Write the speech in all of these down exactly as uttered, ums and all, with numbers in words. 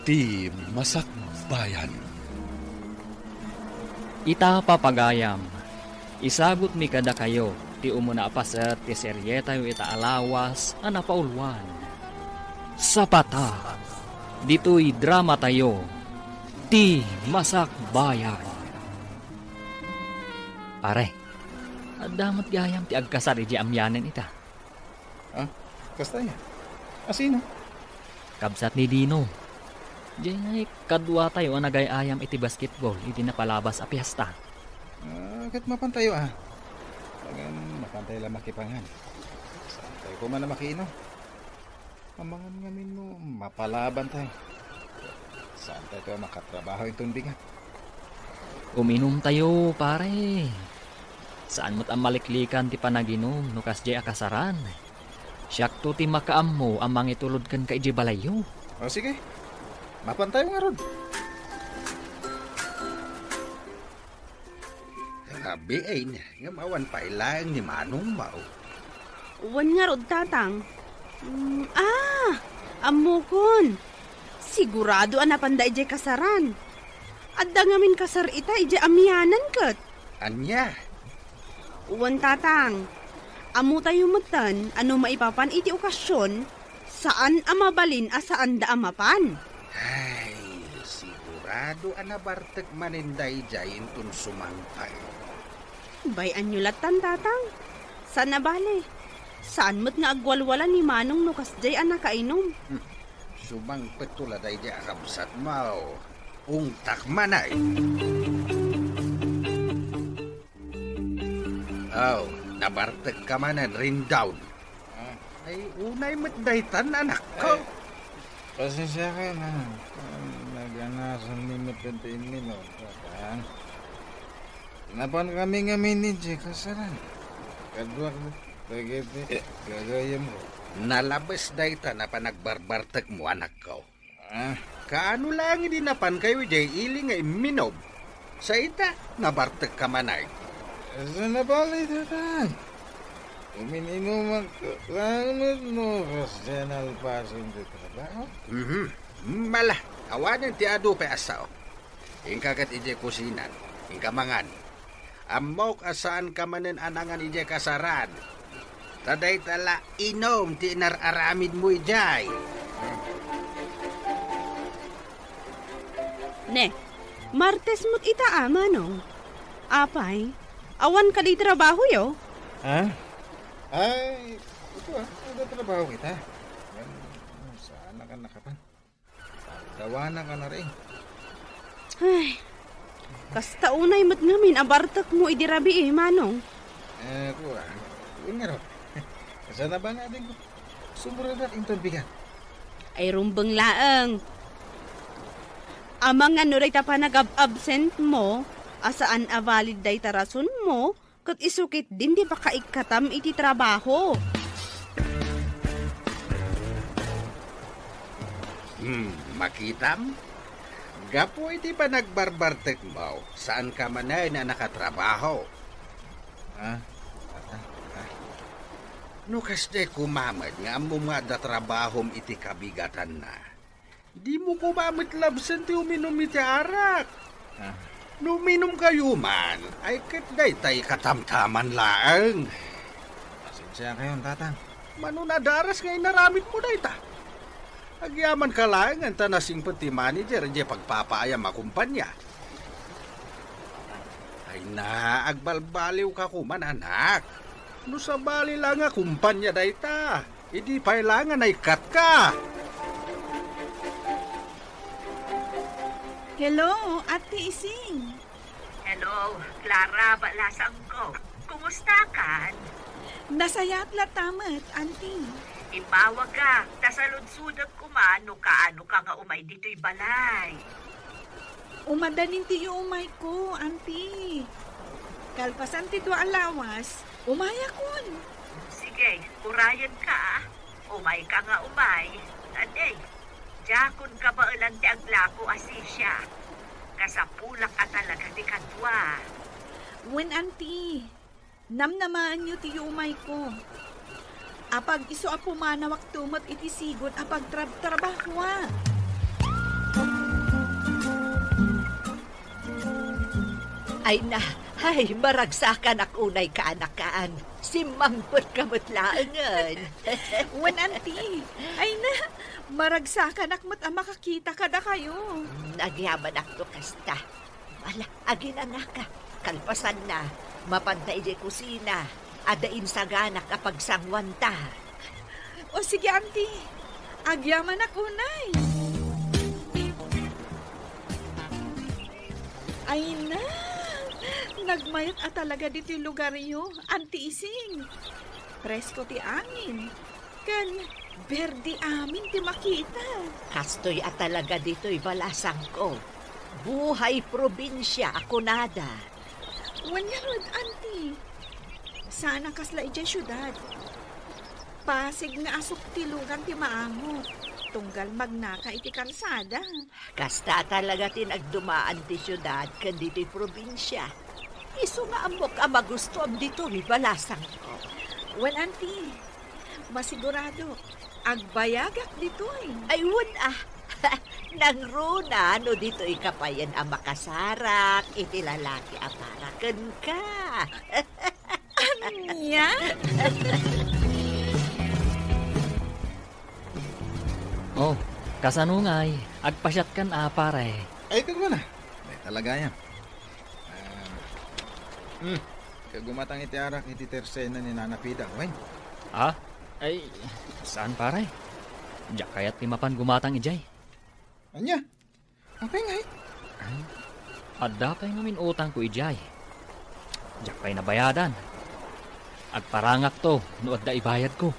Ti Masakbayan. Ita, papagayam, isagutmi kadakayo ti umuna a paset ti serietayo ita a lawas a napauluan. Sapata, ditoy dramatayo, Ti Masakbayan. Pare, adda met gayam ti agkasar idiay amianen ita. Ah, kasta aya? A sino? Kabsat ni Dino. Diay ngay kaduatayo a nagay-ayam iti basketball iti napalabas a fiesta. Ah, ket mapantayo, ah. Agan, mapantayo la makipangan. Saantayo koma a makiinom? Amangan ngamin no mapalabantayo. Saantayo a makatrabaho inton bigat. Uminumtayo, pare. Saan met a maliklikan ti panaginum no kasdiay a kasaran. Siakto ti makaammo a mangitulod kenka idiay balayyo. O, sige. Mapantayo ngarud. Rabiin, ngem awan pay laeng ni Manong Mao. Wen ngarud, Tatang. Mm, ah, ammokon. Sigurado a napanda idiay kasaran. Adda ngamin kasar ita idiay amianan ket. Ania? Wen, Tatang. Ammotayo metten a no maipapan iti okasion, saan a mabalin a saanda a mapan. Ay, sigurado a nabartek manen daydiay inton sumangpet. Bay-anyo lattan, Tatang. Saan a bale. Saan met nga agwalwala ni Manong no kasdiay a nakainom. Hmm. Sumangpetto la daydiay a kabsatmo. Ungtak manen. Aw, nabartekka manen, Rindawn. Ah. Ay, unay met daytan, anakko. Ay, pasensiakan, ah. Naganasanmi met ti imminum, Tatang. Napankami ngamin idiay kasaran. Kaduak dagiti gagayemko. Nalabes dayta a panagbarbartekmo, anakko. Ah. Kaano laeng idi napankayo idiay ili nga imminum? Sa ita, nabartekka manen. Saan a bale, Tatang. Umin-inumak laeng met no kasdiay a nalpasen ti trabaho. Mhm. Mala, awanen ti adu pay a sao. Inka ket idiay kusinan, inka mangan. Ammok a saanka manen a nangan idiay kasaran. Ta dayta la inum ti inar-aramidmo idiay. Ne, Martes met ita a, Manong. Apay, awan kadi trabahoyo? Ha? Ay, ito ah, nagatrabaho kita. Yan, saan na ka nakapan? Dawana ka na rin. Ay, kasta unay met ngamin a bartekmo idi rabii, Manong. Eh, kuwan. Kuwan nga ro. Saan na ba nga din ko? Sumuradak inton bigat. Ay, rumbeng laeng. Amangan no dayta panagab-absent mo, a saan a valid dayta rason mo, ket isu ketdin ti pakaikkatam iti trabaho. Hmm, makitam? Gapu iti panagbarbartekmo, saanka manen a nakatrabaho. Ah, ah, ah. No kasdiay koma met nga ammom nga adda trabahom iti kabigatanna, dimo koma met labsen ti uminum iti arak. Ah. No uminumkayo man, ay ket daytay katamtaman laeng. Pasensiakayon, Tatang. Mano nadaras nga inaramidmo dayta? Agyamanka laeng ta nasingpet ti manager idiay pagpapaayam a kumpania. Ay na, agbalbaliwka koma, anak. No sabali la nga kumpania dayta, idi pay la nga naikkatka. Hello, Ate Ising. Hello, Clara, balasangko. Kumusta kan? Nasayaat latta met, Auntie. Immawag ka, ta saludsodek koma no kaano ka nga umay ditoy balay. Umadanin ti iumayko, Auntie. Kalpasan ti dua a lawas, umayakon. Sige, urayenka, ah. Umayka nga umay. Adi, diakon kabaelan ti aglako a sisia. Kasapulak a talaga ti kadua. Wen, Auntie. Namnamaenyo ti iumayko. Apag isu a pumanawakto met iti sigud a pagtrabtrabahoa. Ay na, ay, maragsakanak unay, kaanakan. Simmangpetka met laengen. Wen, anti. Ay na, maragsakanak met a makakita kadakayo. Mm, agyamanakto kasta. Ala, aginanaka. Kalpasanna, mapanta idiay kusina. Adda insaganak a pagsanguanta. O sige, anti. Agyamanak unay. Ay na, nagmayat a talaga ditoy lugaryo, Anti Ising. Presko ti angin, ken berdi amin ti makita. Kastoy a talaga ditoy balasangko. Buhay probinsia a kunada. Wen ngarud, anti. Saan a kasla idiay siudad. Pasig nga asuktilogan ti maangot, tunggal magnaka iti kalsada. Kasta talaga ti nagdumaan ti siudad ken ditoy probinsia. Isu nga ammok a magustuam ditoy balasangko. Wen, anti, masigurado, agbayagak ditoy. Ay, wen, ah. Nangruna no ditoy ka payen a makasarak iti lalaki a para kenka. Ania? Oh, kasano ngay? Agpasiatkan a, pare. Ay, kagmana. Ay, talaga yan. Ah, hmm. Kagumatang iti arak iti tersena ni Nana Pida, wen? Ah? Ay, saan, pare? Diak kayat ti mapan gumatang idiay. Ania? Apay ngay? Ay, adda pay ngamin utangko idiay. Diak pay nabayadan. Agparangakto no adda ibayadko.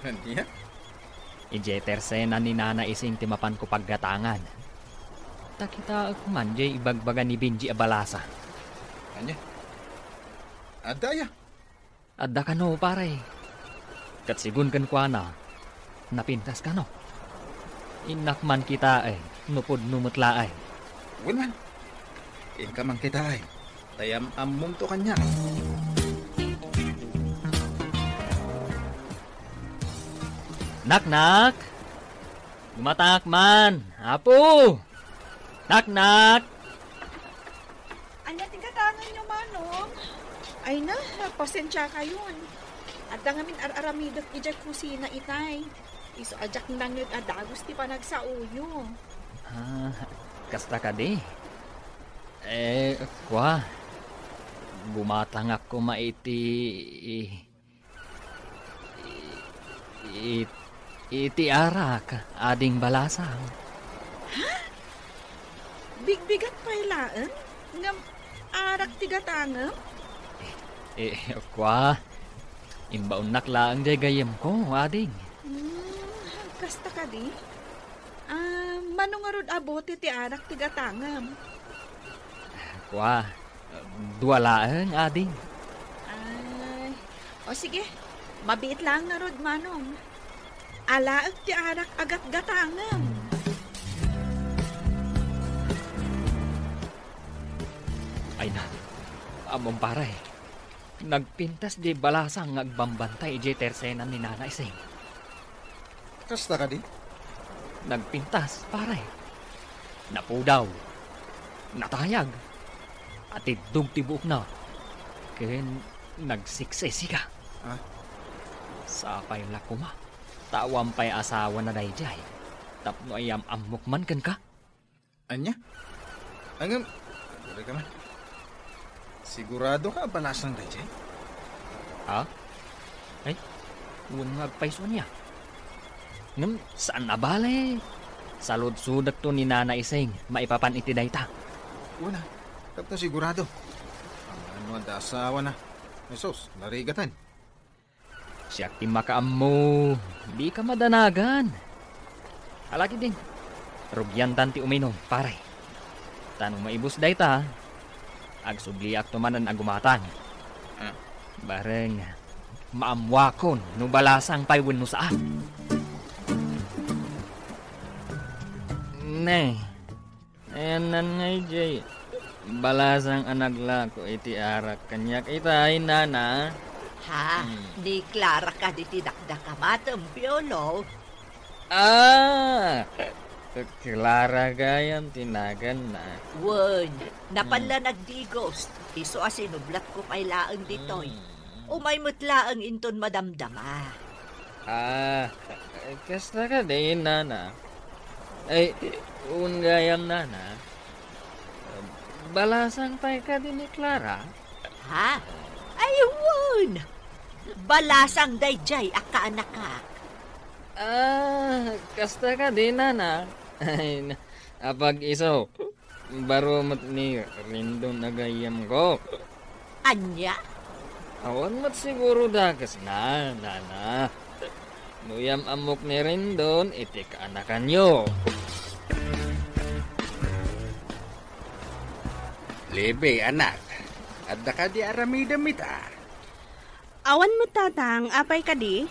Ania? Idiay tersena ni Nana Ising ti mapanko paggatangan. Ta kitaek man diay ibagbaga ni Benji a balasa. Ania? Adda aya? Adda kano, pare. Ket sigun kenkuana, napintas kano. Innak man kitaen, no pudno met laeng. Wen man. Inka man kitaen. Ta am-ammomto kaniak. Naknak! Gumatangak man, Apo! Naknak! Ania ti gatanganyo, Manong? Ay na, pasensiakayon. Adda ngamin ar-aramidek idiay kusina itay. Isu a diak nangngeg a dagus ti panagsaoyo. Ah, kasta kadi? Eh, kua, gumatangak koma iti, I-, it-, iti arak, ading balasang. Ha? Bigbigat pay laeng? Ngem arak ti gatangem? Eh, eh, kua, imbaonnak laeng diay gayyemko, ading. Hmm, kasta kadi? Ah, mano ngarud a bote ti arak ti gatangem? Kua, dua laeng, ading. Ay, o sige, mabiit laeng ngarud, Manong. Alaek ti arak a gatgatangem. Ay na, ammom, pare. Nagpintas diay balasang nga agbambantay idiay tersenan ni Nana Ising. Kasta kadi? Nagpintas, pare. Napudaw. Natayag. Atiddog ti buokna. Ken nagsiksisiga. Ah? Sapay la koma ta awan pay asawana daydiay tapno ayam-ammok man kenka. Ania? Ngem, agurayka man. Siguradoka a balasang daydiay? Ha? Ay, wen nga agpayso ania. Ngem, saan a bale. Saludsodekto ni Nana Ising maipapan iti dayta. Wen a, tapno sigurado. Amangan no adda asawana. Jesus, narigaten. Siak ti makaammo, dika madanagan. Ala ketdin, rugiantan ti uminom, pare. Ta no maibus dayta, agsubliakto manen a gumatang. Ah. Bareng, maammuakon no balasang pay wenno saan. Ne, Ayanna ngay diay balasang a naglako iti arak kaniak itay, nana. Ha? Hmm. Ni Clara kadi ti dakdakamatem, Piolo? Ah! Clara gayam ti naganna. Wen, napan la nagdigos. Isu a sinublatko pay laeng ditoy. Mm. Umay met laeng inton madamdama. Ah, kasta kadi, nana? Ay, wen gayam, nana. Balasang pay kadi ni Clara? Ha? Ay, wen! Balasang daydiay a kaanakak. Ah, kasta kadi, nana? Ay, na-, apag-isu, baro met ni Rendon a gayyemko. Ania? Awan met siguro dakesna, nana. No yam-ammok ni Rendon iti kaanakanyo. Lebe, anak, adda kadi aramidem ita? Awan met, tatang, apay kadi?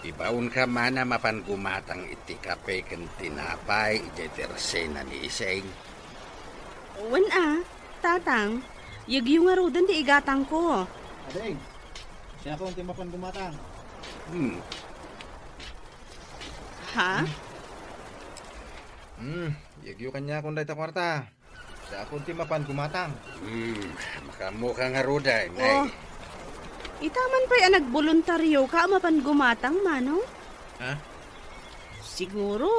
Ibaonka mana mapan gumatang iti kape ken tinapay idiay tersena ni Ising. Wen a, tatang, yegyo ngaruden ti igatangko. Ading, siakon ti mapan gumatang. Hmm. Ha? Hmm, yegyo kaniakon dayta kuarta. Siakon ti mapan gumatang. Hmm, makaammoka ngaruden, nay. Oh. Ita man pay a nagboluntarioka a mapan gumatang, Manong? Ha? Siguro,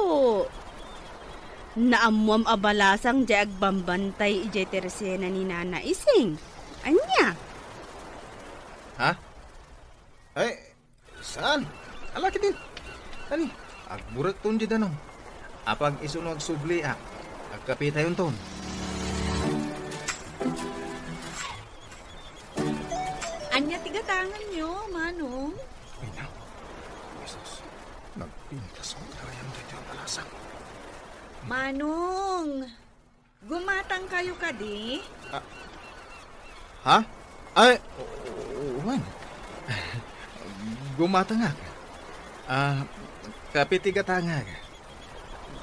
naammuam a balasang diay agbambantay idiay tersena ni Nana Ising. Ania? Ha? Ay, saan? Ala, kitin. Ani, agburekton diay danum. Apag-isu no agsubli, a, agkapetayonton. Ania ti gatanganyo, Manong? Ay, na. Jesus, nagpintas met gayam daytoy a balasang. Manong, gumatangkayo kadi? Ah. Ha? Ay, o-, o-, wen. Gumatangak. Ah, kape ti gatangak.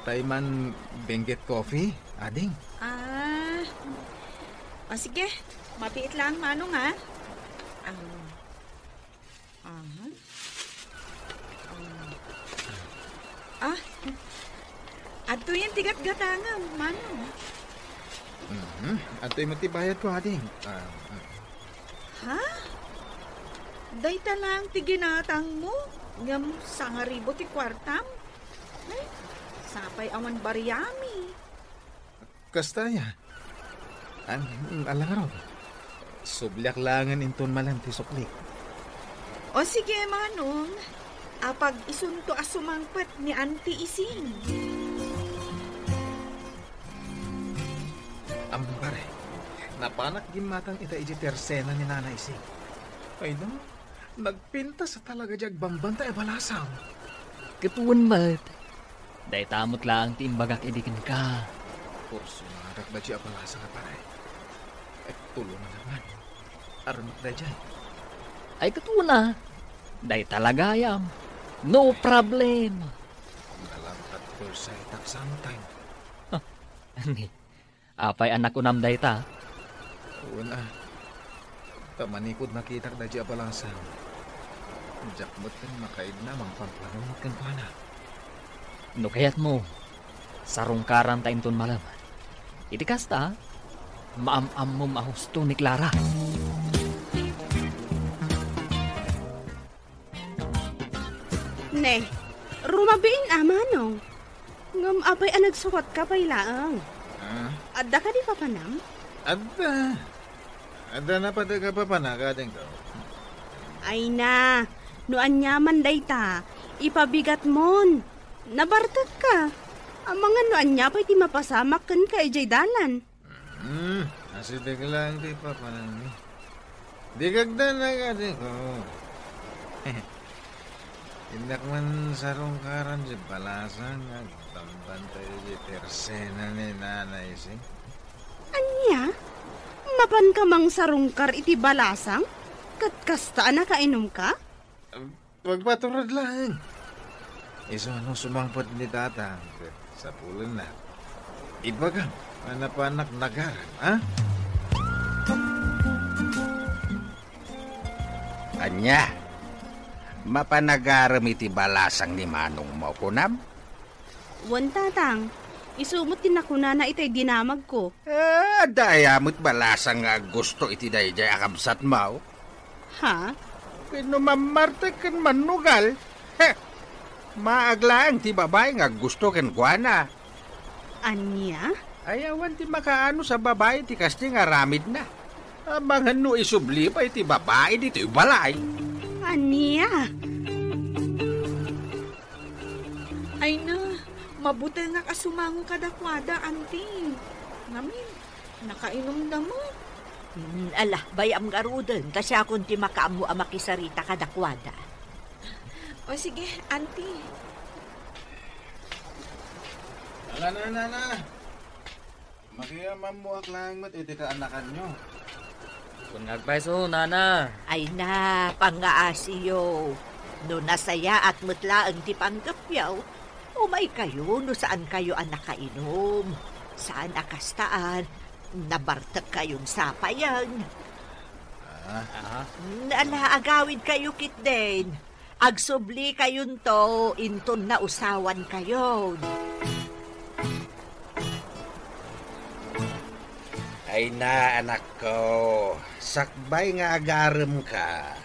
Tay man Benguet Coffee, ading? Ah. O, sige. Mabiit lang, Manong, ah. Ah. Aha. Ah. Ah. Adtoyen ti gatgatangam, Manong. Mhm. Adtoy met ti bayadko, ading. Ah, ah. Ha? Dayta lang ti ginatangmo? Ngem sangaribu ti kuartam? Ay, sapay awan bariami. Kasta aya. Ang, ala ngarud. Subliak laengen inton malem ti suklik. O sige, Manong. Apag-isunto a sumangpet ni Auntie Ising. Ammom, pare. Napanak gimmatang ita idiay tersena ni Nana Ising. Ay, no? Nagpintas a talaga diay agbambantay a balasang. Ket wen met, dayta met laeng ti imbagak idi kenka. Kursonadak daydiay a balasang a pare. Tulonganak man. Armek daydiay. Ay, ket wen a. Dayta la gayam. No problem. Nalangkat ko sa itak sometime. Ani? Apay a nakunam dayta? Wen a. Ta manikod nakitak daydiay a balasang, diak met ken makaidna a mangpampanunot kenkuana. No kayatmo, sarungkaranta inton malem. Iti kasta, maam-ammom a husto ni Clara. Ne, rumabiin a, Manong. Ngem apay a nagsukatka pay laeng? Ah? Adda kadi papanam? Adda. Adda napateg a papanak, adingko. Ay na, no aniaman dayta, ipabigatmon. Nabartekka. Amangan no ania pay ti mapasamak kenka idiay dalan. Hmm, asideg laeng ti papananmi. Di kagdan agadi ko. Innak man sarungkaran ti balasang nga agbambantay ti tersena ni Nana Ising. Ania? Mapanka mangsarungkar iti balasang? Ket kasta a nakainumka? Pagpaturod laeng. Isu no sumangpet ni Tatang ket sapulenna. Ibagam a napanak nagaram, a? Ania? Mapan nagaram iti balasang ni manongmo, kunam? Wen, Tatang. Isu met ti nakunana itay dinamagko. Ah, adda aya met balasang nga aggusto iti daydiay a kabsatmo? Ha? Ken no mammartek ken mannugal, he, maag laeng ti babai nga aggusto kenkuana. Ania? Ay, awan ti makaanus a babai ti kasta nga aramidna. Amangan no isubli pay ti babai ditoy balay. Ania? Ay na, mabutengak a sumango kadakuada, Auntie. Ngamin, nakainumda met. Hmm, ala, bay-am ngaruden, ta siakon ti makaammo a makisarita kadakuada. O sige, Auntie. Ala na, na, na. Makiamammoak laeng met iti kaanakanyo. Kun nga agpayso, Nana. Ay na, pangngaasiyo. No nasayaat met laeng ti panggepyo, umaykayo no saankayo a nakainum. Saan a kastaan, nabartekkayon sapayen. Ah. Ah. Ala, agawidkayo ketdin. Agsublikayon to, inton nausawankayon. Ay na, anakko, sakbay nga agaremka,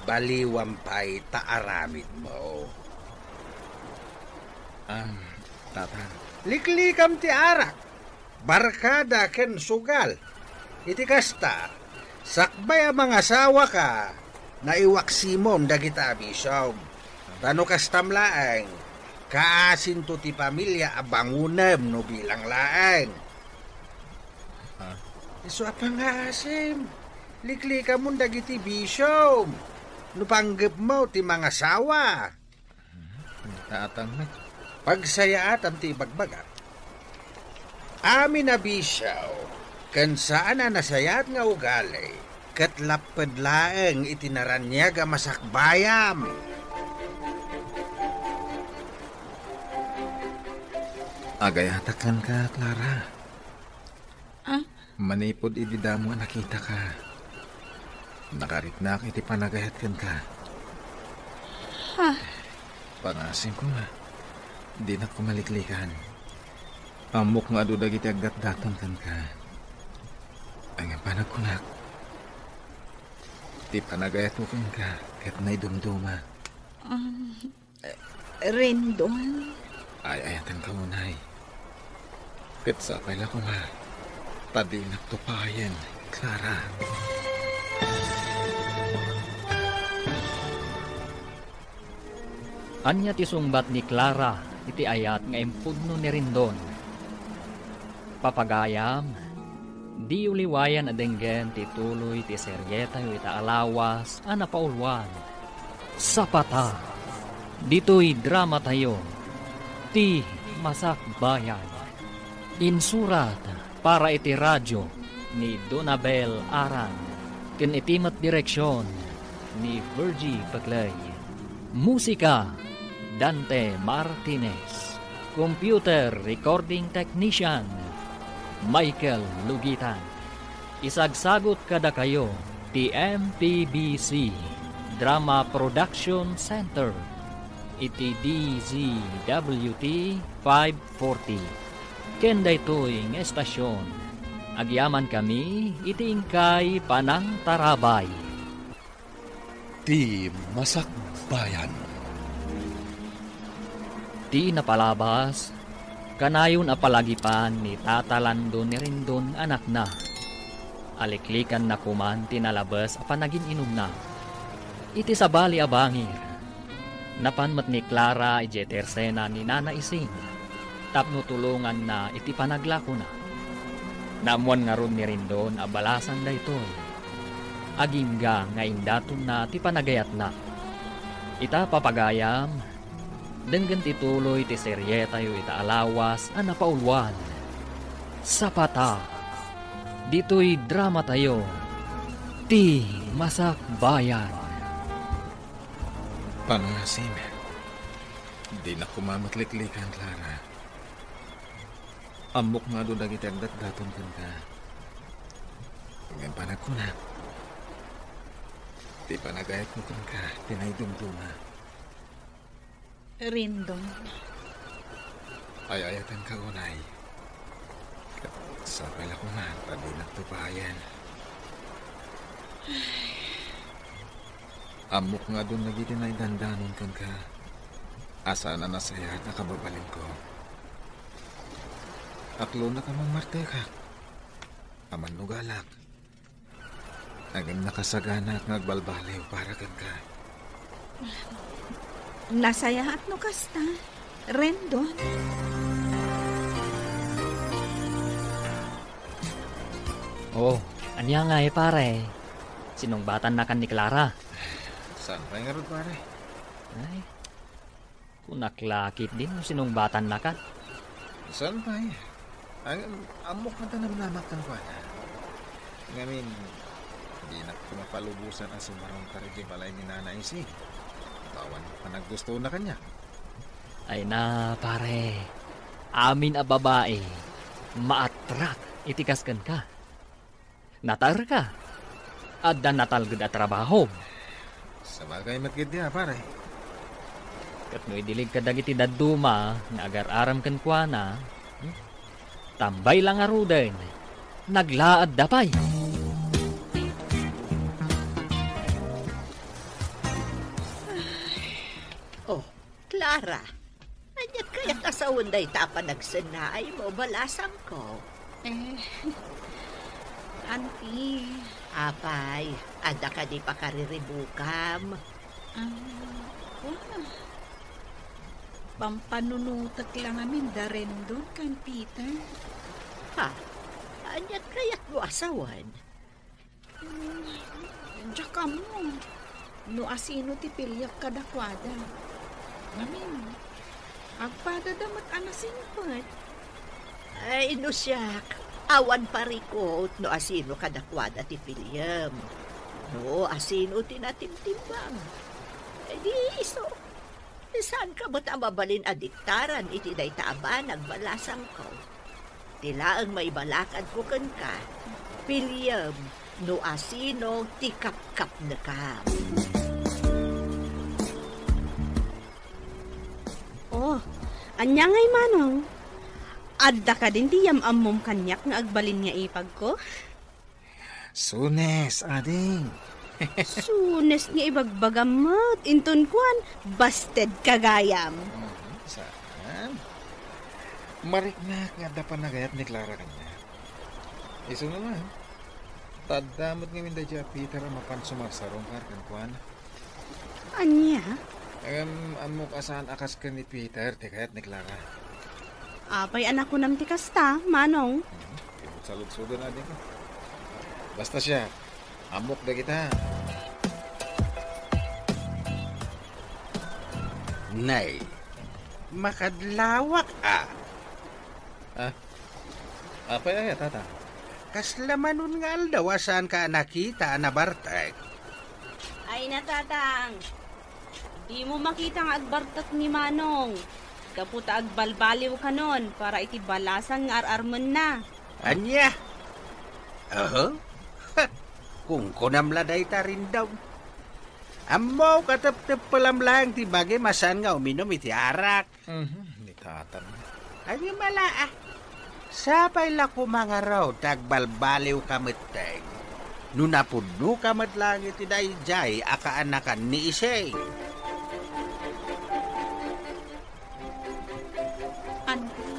baliwam pay ta aramidmo. Ah, Tata. Liklikam ti arak, barkada ken sugal. Iti kasta, sakbay a mangasawaka, naiwaksimon dagita a bisiom. Ta no kastam laeng, kaasinto ti pamilia a bangonem no bilang laeng. Ah. Isu a pangngaasim, liklikamon dagiti bisiom no panggepmo ti mangasawa. Tatang met. Pagsayaatam ti ibagbagak. Amin a bisio ken saan a nasayaat nga ugali ket lapped laeng iti naraniag a masakbayam. Agayatak kenka, Clara. Ah? Manipud idi damo a nakitaka, nakariknak iti panagayat kenka. Ha? Pangasim koma, dinak koma liklikan. Ammok nga adu dagiti agdatdaton kenka. Ngem panagkunak, ti panagayatko kenka ket naidumduma. Um, Rendon? Ay-ayatenka unay. Ket sapay la koma ta dinak tupayen, Clara. Ania ti sungbat ni Clara iti ayat nga impudno ni Rendon? Papagayam, diyo liwayan a denggen ti tuloy ti serietayo ita a lawas a napauluan, Sapata. Ditoy dramatayo, Ti Masakbayan. Insurat para iti radio ni Donabel Aran ken iti met direksion ni Virgie Peclay. Musika, Dante Martinez. Computer Recording Technician, Michael Lugitan. Isagsagut kadakayo ti M P B C Drama Production Center iti D Z W T five forty. Ken daytoy nga estasion, agyamankami iti inkay panangtarabay. Ti Masakbayan. Ti napalabas, kanayon a palagipan ni Tata Lando ni Rendon anakna. Aliklikanna koman ti nalabes a panagin-inumna. Iti sabali a bangir, napan met ni Clara idiay tersena ni Nana Ising tapno tulonganna iti panaglakona. Naammoan ngarud ni Rendon a balasan daytoy. Agingga nga indatonna ti panagayatna. Ita, papagayam, denggen ti tuloy ti serietayo ita a lawas a napauluan. Sapata, ditoy dramatayo, Ti Masakbayan. Pangasim, dinak koma met liklikan, Clara. Ammok nga adu dagiti agdatdaton kenka. Ngem panagkunak, ti panagayatko kenka ti naidumduma. Rendon, Ay-ayatenka unay. Ket sapay la koma ta dinakto payen. Ammok nga adun dagiti naidandanon kenka a saan a nasayaat a kababalinko. Aklonnak a mangmartekak, a mannugalak, ngem nakasaganaak nga agbalbaliw para kenka. Nasayaat no kasta, Rendon. Oo, ania ngay, pare? Sinungbatannakan ni Clara? Saan pay ngarud, pare? Ay, kunak la ketdin no sinungbatannakan. Saan pay? Ang, ammok nga ta namnamak kenkuana. Ngamin, dinak mapalubosan a sumarungkar idiay balay ni Nana Ising. Awan panaggustoenna kaniak. Ay na, pare. Amin a babai, maatrak iti kas kenka. Natarka. Adda natalged a trabaho. Sabagay met ketdi a, pare. Ket no idilig kadagiti dadduma nga agar-aram kenkuana, hmm? Tambay la ngaruden, naglaadda pay. Oh, Clara, ania kayat a sawen dayta a panagsennaaymo, balasangko? Eh, Auntie. Apay, adda kadi pakariribukam? Ah, wa. Pampanunotek la ngamin da Rendon ken Peter. Ha? Ania kayatmo a sawen? Hmm, diak ammo no asino ti piliek kadakuada. Ngamin, agpadada met a nasingpet. Ay, no siak, awan parikut no asino kadakuada ti piliem. No asino ti natimtimbang. Ay, di isu. Saanka met a mabalin a diktaran iti dayta a banag, balasangko. Ti laeng maibalakadko kenka, piliem no asino ti kapkapnekam. Oh, ania ngay, Manong? Adda kadin ti yam-ammom kaniak nga agbalin nga ipagko? Sunes, ading. Sunes nga ibagbagam met. Inton kuan, basted ka gayam. Mhm, saan? Mariknak nga adda panagayat ni Clara kaniak. Isuna laeng. Ta adda met ngamin daydiay a Peter a mapan sumarsarungkar kenkuana. Ania? Ngem ammok a saan a kas ken ni Peter ti kayat ni Clara. Apay a nakunam ti kasta, Manong? Mhm. Ibutsaludsodan a dika. Basta siak, ammok dagita. Nay, makadlawak a. Ah? Apay aya, Tatang? Kasla manon nga aldaw a saanka a nakita a nabartek? Ay na, Tatang. Dimo makita nga agbartek ni Manong. Gapu ta agbalbaliw kanon para iti balasang nga ar-armenna. Ania? Aha? Kunkunam la dayta, Rendon. Ammok a tepteppelam laeng ti bagim a saan nga uminum iti arak. Mhm, ni Tatang. Ania mala, ah? Sapay la koma ngarud ta agbalbaliwka metten no napudnoka met laeng iti daydiay a kaanakan ni Ising. Auntie,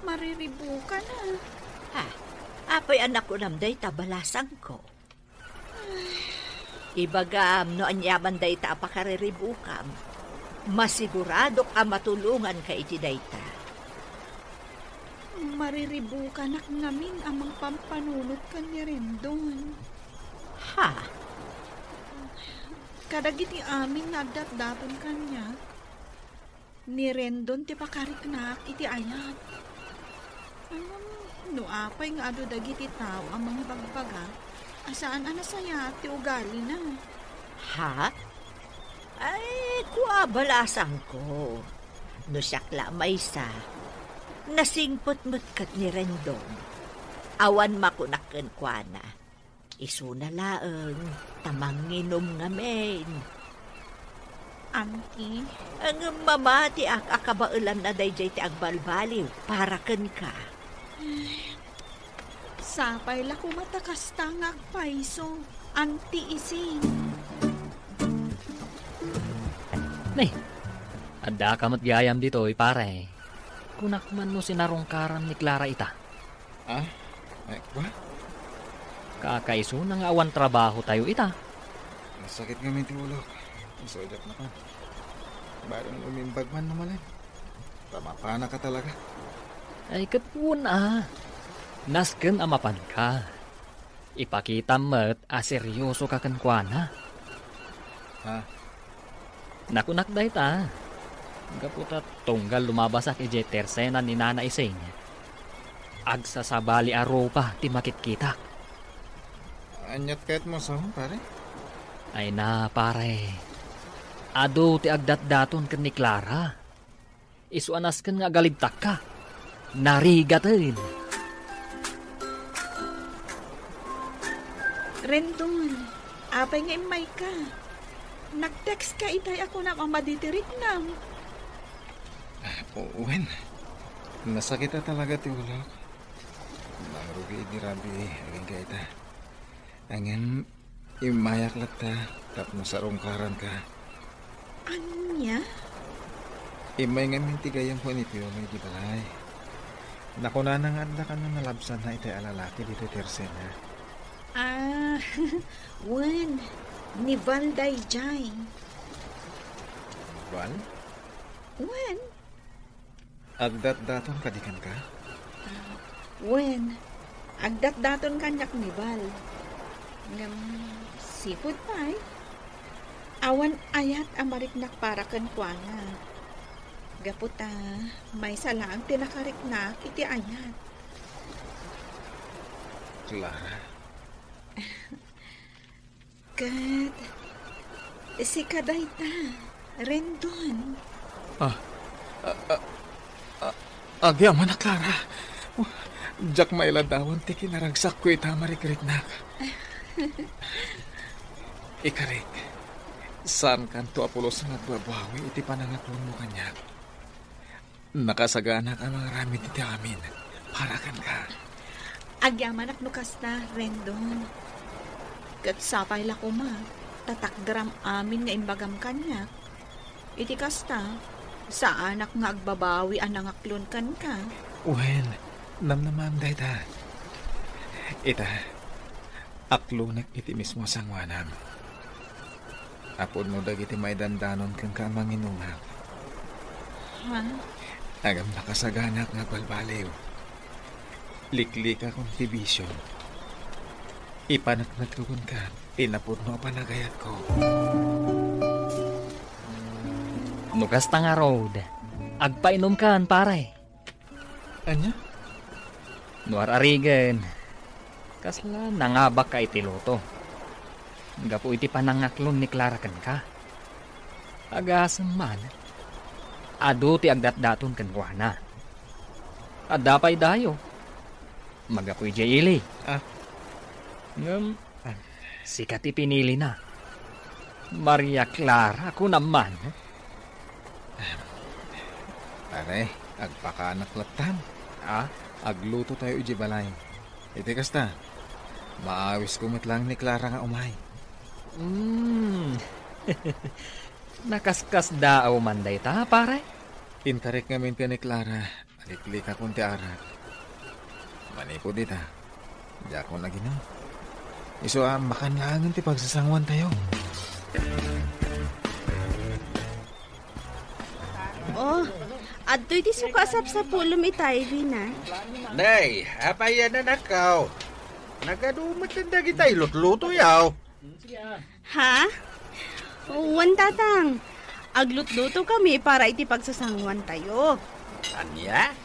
mariribukan a. Ha? Apay a nakunam dayta, balasangko? Ibagam no aniaman dayta a pakariribukam. Masiguradok a matulonganka iti dayta. Mariribukanak ngamin a mangpampanunot ken ni Rendon. Ha? Kadagiti amin nga addatdaton kaniak, ni Rendon ti pakariknak iti ayat. Ngem no apay nga adu dagiti tao a mangbagbaga a saan a nasayaat ti ugalina? Ha? Ay, kua, balasangko. No siak la maysa, nasingpet met ket ni Rendon. Awan makunak kenkuana. Isuna laeng ta manginum ngamin. Auntie, ngem mamatiak a kabaelanna daydiay ti agbalbaliw para kenka. Sapay la koma ta kasta nga agpayso, Auntie Ising. Nay, addaka met gayam ditoy, pare. Kunak man no sinarungkaran ni Clara ita. Ah? Ay, kwa? Kakaisuna nga awan trabahotayo ita. Nasakit ngamin ti ulok. Isu diak mapan. Barang umimbag man no malem. Ta mapanaka talaga. Ay, ket wen a. Nasken a mapanka. Ipakitam met a seriosoka kenkuana. Ha? Nakunak dayta, gapu ta tunggal lumabasak idiay tersena ni Nana Ising, agsasabali a rupa ti makitkitak. Aniat kayatmo sa, pare? Ay na, pare. Adu ti agdatdaton ken ni Clara. Isu a nasken nga agalibtakka. Narigaten. Rendon, apay nga immayka? Nag-text ka itay a kunam a madi ti riknam. Ah, o-, wen, nasakit a talaga ti ulok. Nangrugi idi rabii, agingga ita. Ngem, immayak latta tapno sarungkaranka. Ania? Immay ngamin ti gayyemko ni Piolo idi balay. Nakunana nga adda kano nalabsanna itay a lalaki ditoy tersena. Ah, wen, ni Val daydiay. Val? Wen. Agdatdaton kadi kenka? Ah, wen, agdatdaton kaniak ni Val. Ngem, sipud pay, awan ayat a mariknak para kenkuana. Gapu ta, maysa laeng ti nakariknak iti ayat. Clara. Ket sika dayta, Rendon. Ah, ah, ah, ah, agyamanak, Clara. Diak mailadawan ti kinaragsakko ita a marikriknak. Ikarik, saankanto a pulos nga agbabawi iti panangaklonmo kaniak. Nakasaganak a mangaramid iti amin para kenka. Agyamanak no kasta, Rendon. Ket sapay la koma, ta takderam amin nga imbagam kaniak. Iti kasta, saanak nga agbabawi a nangaklon kenka. Wen, namnamaem dayta. Ita, aklonek iti mismo a sangoanam. Apo no dagiti maidandanon kenka a manginumak. Ha? Ngem nakasaganak nga agbalbaliw. Liklikakon ti bisio. Ipaneknekko kenka ti napudno a panagayatko. No kasta ngarud, agpainumkan, pare. Ania? No ar-arigen, kasla nangabakka iti luto. Gapu iti panangaklon ni Clara kenka. Agasem man, adu ti agdatdaton kenkuana. Adda pay dayo. Magapu idiay ili. Ah. Ngem, sika ti pinilina. Maria Clara, kunam man. Pare, agpakaanak lattan. Ah? Aglutotayo idiay balay. Iti kasta, maawisko met laeng ni Clara nga umay. Mm. Nakaskasdaaw man dayta, pare? Intarik ngamin ken ni Clara, naliklikakon ti arak. Manipud ita, diakon aginom. Isu a makan laengen ti pagsasangoantayo. Oh, adtoy ti suka a sapsapulem itay, Vina. Nay, apay a nanakaw? Nagadu met dagitay lutlutoyaw. Ha? Wen, Tatang. Aglutluto kami para iti pagsasangoantayo. Ania?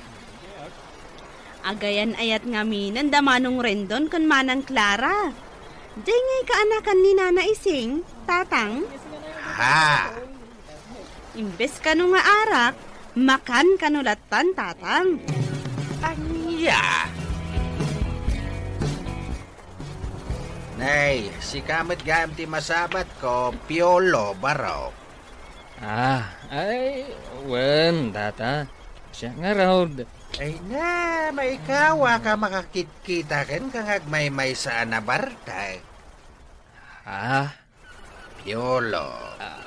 Agayan-ayat ngamin da Manong Rendon ken Manang Clara. Diay ngay kaanakan ni Nana Ising, Tatang? Ha? Imbes kano nga arak, makan kano lattan, Tatang. Ania? Nay, sika met gayam ti masabatko, Piolo, barok. Ah, ay, wen, tata. Siak ngarud. Ay na, maikawak a makakitkita kenka nga agmaymaysa a nabartek. Ah? Piolo, ah,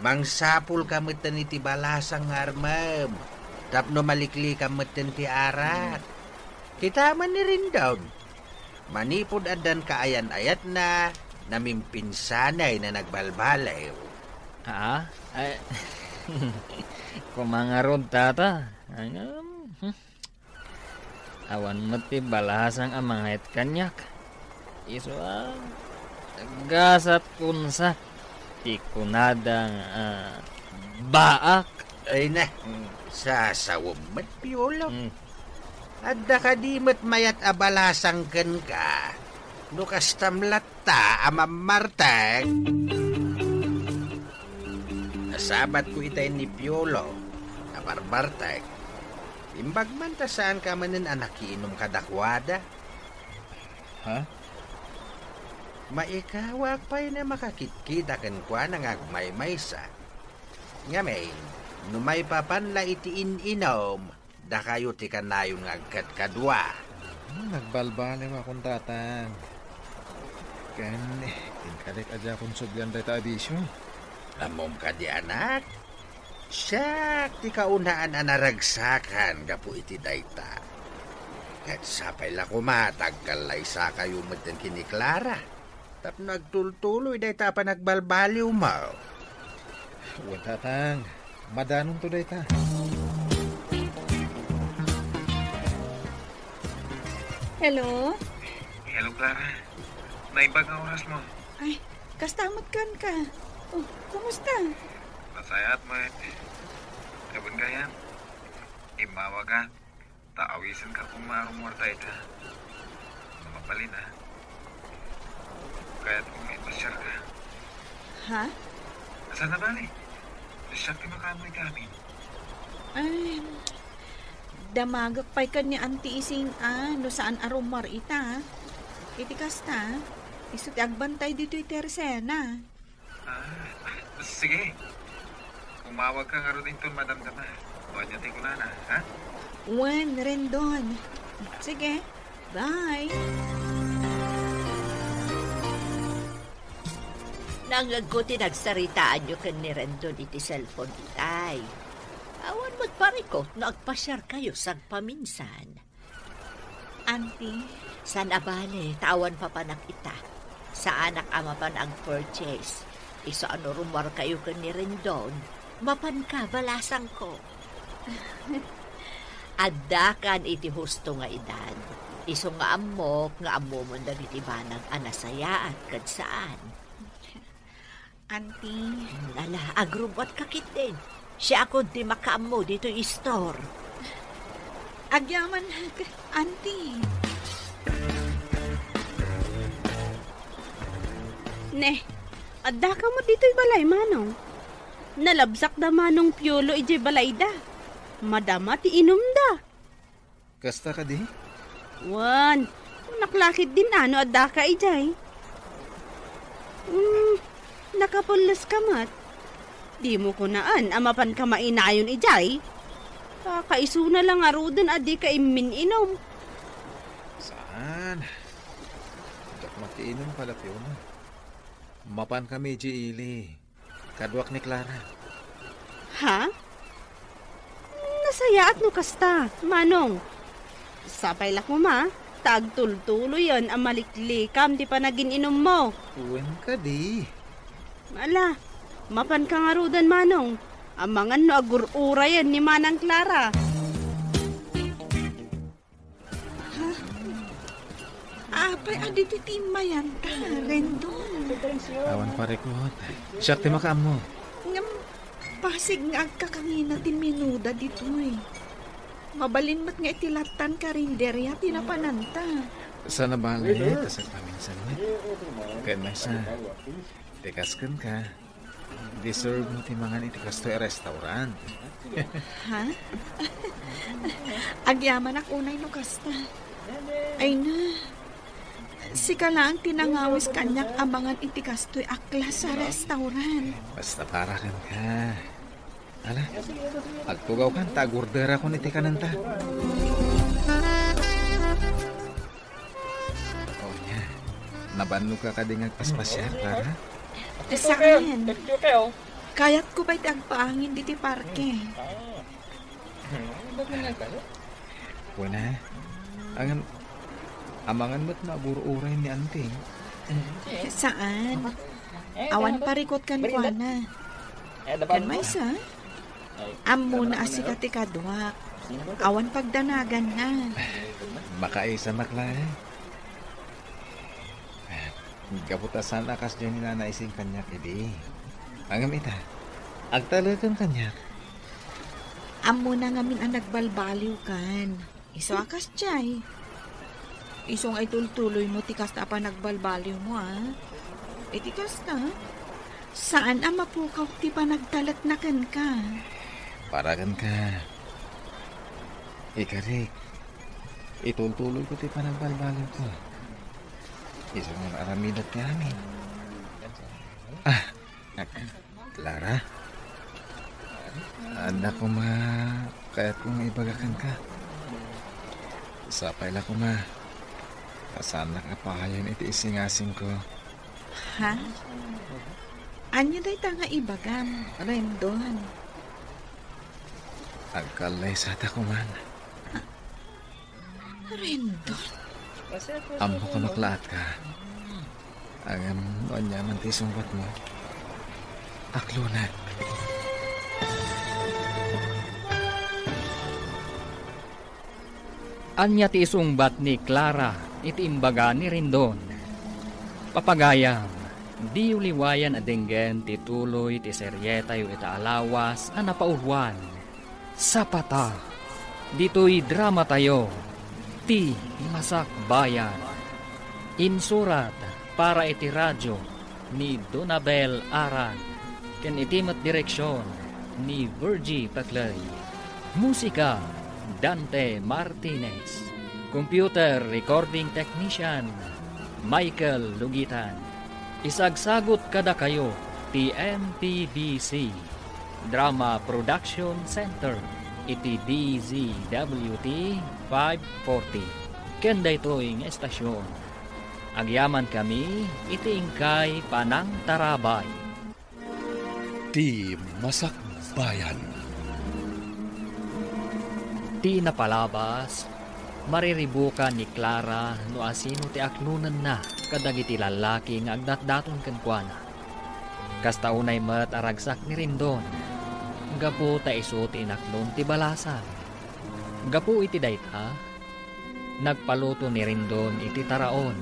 mangsapulka metten iti balasang nga armem tapno maliklikam metten ti arak. Kitaem ni Rendon. Manipud addan kaayan-ayatna, namimpinsanay na nagbalbaliw. Ha? Ay, koma ngarud, tata. Ngem, hmm. Awan met ti balasang a mangayat kaniak. Isu a gasat kunsa ti kunada nga, ah, baak. Ay na, sasawem met, Piolo. Hmm. Adda kadi met mayat a balasang kenka? No kastam latta a mammartek. Nasabatko itay ni Piolo a barbartek. Imbag man ta saanka manen a nakiinum kadakuada. Ha? Maikawak pay na makakitkita kenkuana nga agmaymaysa. Ngamin, no maipapan la iti in-inum, dakayo ti kanayon nga agkadkadua. Hmm, nagbalbaliwakon, Tatang. Ken, inkalik a diakon sublian dayta a bisio. Ammom kadi, anak? Siak ti kaunaan a naragsakan gapu iti dayta. Ket sapay la koma ta agkallaysakayo metten ken ni Clara tapno agtultuloy dayta a panagbalbaliwmo. Wen, Tatang. Madanonto dayta. Hello? Hello, Clara. Naimbag nga orasmo. Ay, kasta met kenka. Oh, kumusta? Nasayaat met. Wen gayam, immawagak ta awisenka koma a rummuar dayta. No mabalin, a, kayatko nga ipasiarka. Ha? Saan a bale? Siak ti makaammo iti amin. Ay, damagek pay ken ni Auntie Ising a no saan a rummuar ita. Iti kasta, isu ti agbantay ditoy terasena. Ah, ah, sige. Umawagka ngarud inton madamdama. O ania ti kunana, ha? Wen, Rendon. Sige, bye. Nangngegko ti nagsaritaanyo ken ni Rendon iti cellphone itay. Awan met parikut no agpasiarkayo sagpaminsan. Auntie. Saan a bale, ta awan papanak ita. Saanak a mapan ag-purchase. Isu a no rummuarkayo ken ni Rendon, mapanka, balasangko. Addakan iti husto nga edad. Isu nga ammok nga ammoman dagiti banag a nasayaat ket saan. Auntie. Ala, agrubbuatka ketdin. Siakon ti makaammo ditoy istor. Agyamanak, Auntie. Ne, addaka met ditoy balay, Manong? Nalabsak da Manong Piolo idiay balayda. Madama ti inumda. Kasta kadi? Wen, kunak la ketdin a no addaka idiay. Hmm, nakapulleska met. Dimo kunaan a mapanka mainayon idiay? Kakaisuna la ngaruden a dika immin-inum. Saan? Diak makiinum, Kalapyona. Mapankami idiay ili. Kaduak ni Clara. Ha? Nasayaat no kasta, Manong. Sapay la koma, ta agtultuloyen a maliklikam ti panagin-inummo. Wen kadi. Ala, mapanka ngaruden, Manong. Amangan no agur-urayen ni Manang Clara. Ha? Apay, adi ti timmayanta, Rendon. Awan parikut. Siak ti makaammo. Ngem, pasig nga agkakangina ti minuda ditoy. Mabalin met nga iti lattan karinderya ti napananta. Saan a bale, ta sagpaminsan met. Ken maysa, ti kas kenka. Deserve mo ti mangan iti kastoy a restaurant. Ha? Agyamanak unay no kasta. Ay na. Sika laeng ti nangawis kaniak a mangan iti kastoy a klase a restaurant. Basta para kenka. Ala, agtugawkan ta agorderakon iti kanenta. O nia, nabannogka kadi nga agpaspasiar, Clara? Saan. Kayatko pay ti agpaangin ditoy parke. Kuna, ngem, amangan met no agur-uray ni Anting. Saan. Awan parikut kenkuana. Ken maysa, ammona a sika ti kaduak. Awan pagdanaganna. Makaisa, Makla. Gapu ta saan a kasdiay ni Nana Ising kaniak idi. Ngem ita, agtaleken kaniak. Ammona ngamin a nagbalbaliwkan. Isu a kasdiay. Isu nga itultuloymo ti kasta a panagbalbaliwmo, a. Iti kasta, saan a mapukaw ti panagtalekna kenka. Para kenka. Ikarik, itultuloyko ti panagbalbaliwko. Isu nga aramidek ti amin. Ah, Clara? Adda koma kayatko nga ibaga kenka. Sapay la koma ta saannak a paayan iti isingasingko. Ha? Ania dayta nga ibagam, Rendon? Agkallaysata koman. Rendon? Ammok a maklaatka. Ngem no aniaman ti isungbatmo, aklonek. Ania ti isungbat ni Clara iti imbaga ni Rendon? Papagayam, diyo liwayan a denggen ti tuloy ti serietayo ita a lawas a napauluan. Sapata, ditoy dramatayo, Ti Masakbayan. Insurat para iti radio ni Donabel Aran, ken iti met direksion ni Virgie Paclay. Musika, Dante Martinez. Computer recording technician, Michael Lugitan. Isagsagut kadakayo ti M P B C Drama Production Center iti D Z W T five forty. Ken daytoy nga estasion, agyamankami iti inkay panangtarabay. Ti Masakbayan. Ti napalabas, mariribukan ni Clara no asino ti aklonenna kadagiti lallaki nga agdatdaton kenkuana. Kasta unay met a ragsak ni Rendon, gapu ta isu ti inaklon ti balasan. Gapu iti dayta, nagpaluto ni Rendon iti taraon,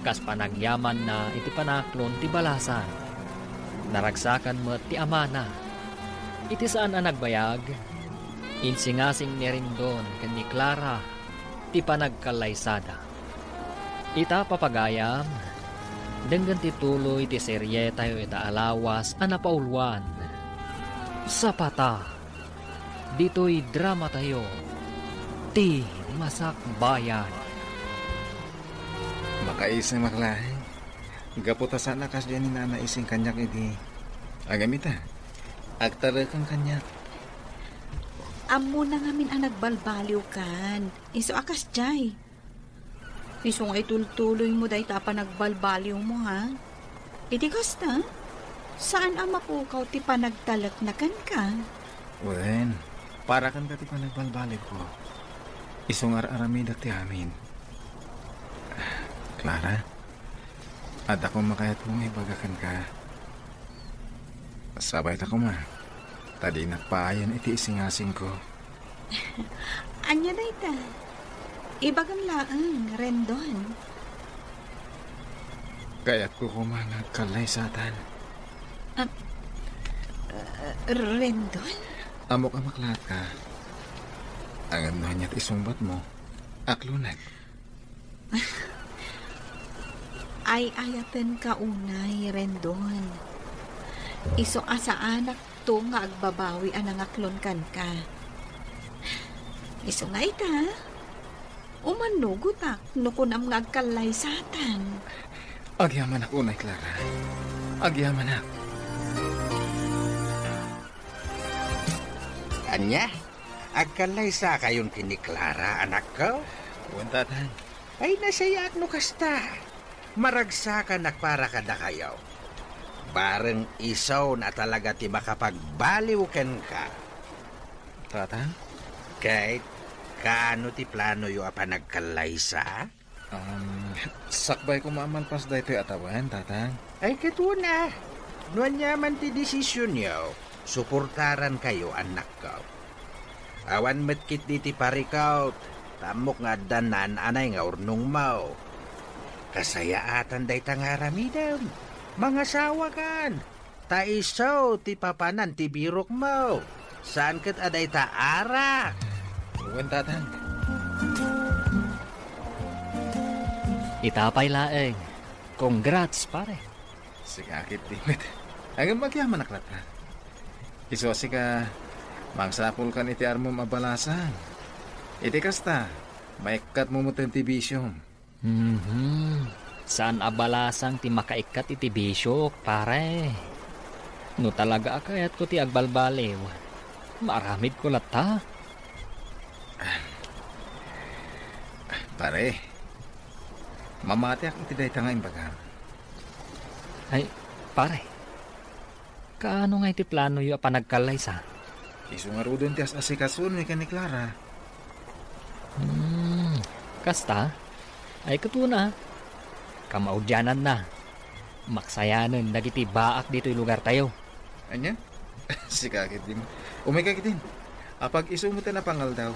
kas panagyamanna iti panaaklon ti balasan. Naragsakan met ti amana. Iti saan a nagbayag, insingasing ni Rendon ken ni Clara ti panagkallaysada. Ita, papagayam, denggen ti tuloy ti serietayo ita a lawas a napauluan. Sapata, ditoy dramatayo, Ti Masakbayan. Makaisem, Makla. Gapu ta saan a kasdiay ni Nana Ising kaniak idi. Ngem ita, agtaleken kaniak. Ammona ngamin a nagbalbaliwkan. Isu a kasdiay. Isu nga itultuloymo dayta a panagbalbaliwmo, ha? Iti kasta, saan a mapukaw ti panagtalekna kenka. Wen, para kenka ti panagbalbaliwko. Isu nga ar-aramidek ti amin. Clara, adda koma kayatko nga ibaga kenka. Sabayta koma, ta dinak paayan iti isingasingko. Ania dayta? Ibagam laeng, Rendon. Kayatko koma nga agkallaysatan. Ah, ah, Rendon? Ammok a maklaatka. Ngem no ania ti isungbatmo, aklonek. Ay-ayatenka unay, Rendon. Isu a saanakto nga agbabawi a nangaklon kenka. Isu nga ita, Umannugotak no kunam nga agkallaysatan. Agyamanak unay, Clara. Agyamanak. Ania? Agkallaysakayon ken ni Clara, anakko? Wen, Tatang. Ay, nasayaat no kasta. Maragsakanak para kadakayo. Bareng isun a talaga ti makapagbaliw kenka. Tatang? Kate, kaano ti planoyo a panagkallaysa? Um, sakbay koma a malpas daytoy a tawen, Tatang. Ay, ket una, no aniaman ti desisionyo, suportarankayo, annakko. Awan met ketdi ti parikut, ta ammok nga adda naan-anay nga urnongmo. Kasayaatan dayta nga aramidem. Mangasawakan. Ta isu ti papanan ti birokmo. Saan ket a dayta arak. Wen, Tatang. Ita pay laeng. Congrats, pare. Sika ketdi met. Ngem agyamanak latta. Isu a sika, mangsapulkan iti armom a balasang. Iti kasta, maikkatmo met ti bisiom. Mhm. Saan a balasang ti makaikkat iti bisiok, pare. No talaga a kayatko ti agbalbaliw, maaramidko latta. Pare, mamatiak iti dayta nga imbagam. Ay, pare. Kaano nga iti planoyo a panagkallaysa? Isu ngaruden ti as-asikasomi ken ni Clara. Hmm, kasta? Ay, ket una, kamaudiananna. Maksayanen dagiti baak ditoy lugartayo. Ania? Sika ketdin. Umayka ketdin. Apag-isu met a napangaldaw.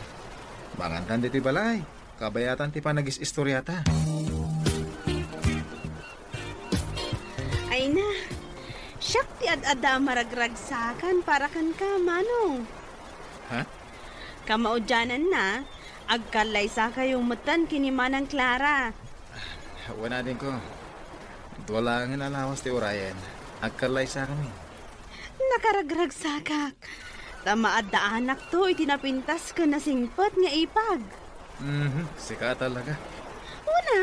Mangankan ditoy balay. Kabayatan ti panagis-istoriata. Ay na, siak ti ad-adda a maragragsakan para kenka, Manong. Ha? Kamaudiananna, agkallaysakayo metten ken ni Manang Clara. Wen, adingko. Dua laengen a lawas ti urayen. Agkallaysakami. Nakaragragsakak. Ta maaddaanakto iti napintas ken nasingpet nga ipag. Mhm, sika talaga. Una,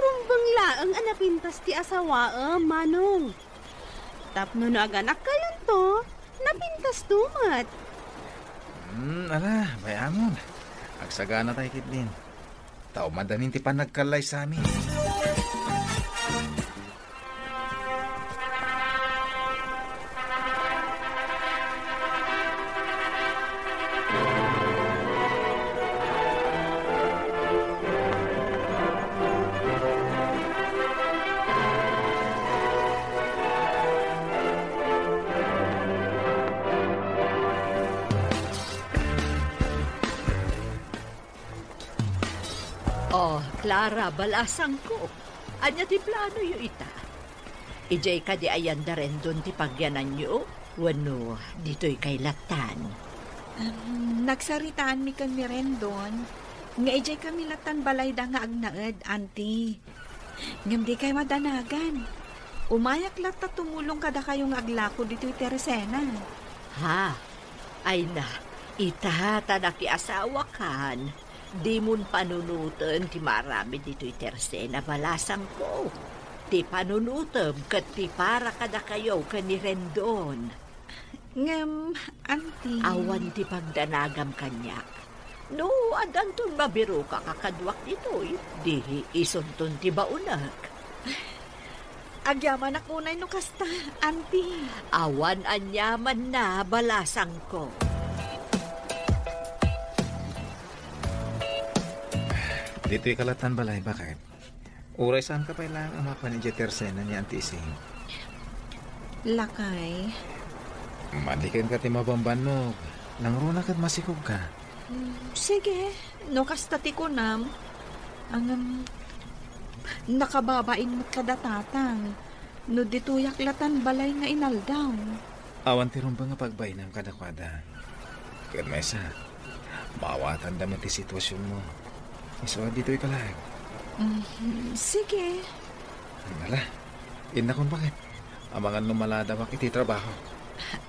rumbeng laeng a napintas ti asawaem, Manong. Tapno no aganakkayonto, napintasto met. Hmm, ala, bay-amon. Agsaganatay ketdin. Ta umadanin ti panagkallaysami. Oh, Clara, balasangko. Ania ti planoyo ita? Idiay kadi ayan da Rendon ti pagyananyo? Wenno ditoy kay lattan? Em, nagsaritaanmi ken ni Rendon nga idiay kami lattan balayda nga agnaed, Auntie. Ngem dikay madanagan. Umayak latta tumulong kadakayo nga aglako ditoy tersena. Ha? Ay na, ita ta nakiasawakan. Dimon panunoten ti maaramid ditoy tersena, balasangko. Ti panunotem ket ti para kadakayo ken ni Rendon. Ngem, Auntie. Awan ti pagdanagam kaniak. No, addanton mabirokak a kaduak ditoy, di isunton ti baonek. Agyamanak unay no kasta, Auntie. Awan aniamanna, balasangko. Ditoy ka lattan balay, baket? Uray saanka pay laeng a mapan idiay tersena ni Auntie Ising? Lakay. Madi kenka ti mabambannog. Nangruna ket masikogka. Mm, sige, no kasta ti kunam. Ngem, nakababain met kada Tatang. No ditoyak lattan balay nga inaldaw. Awan ti rumbeng a pagbainam kadakuada. Ken maysa, maawatanda met ti situasionmo. Isu a ditoy ka laeng. Mhm, sige. Ala, innakon, baket. Amangan no maladawak iti trabaho.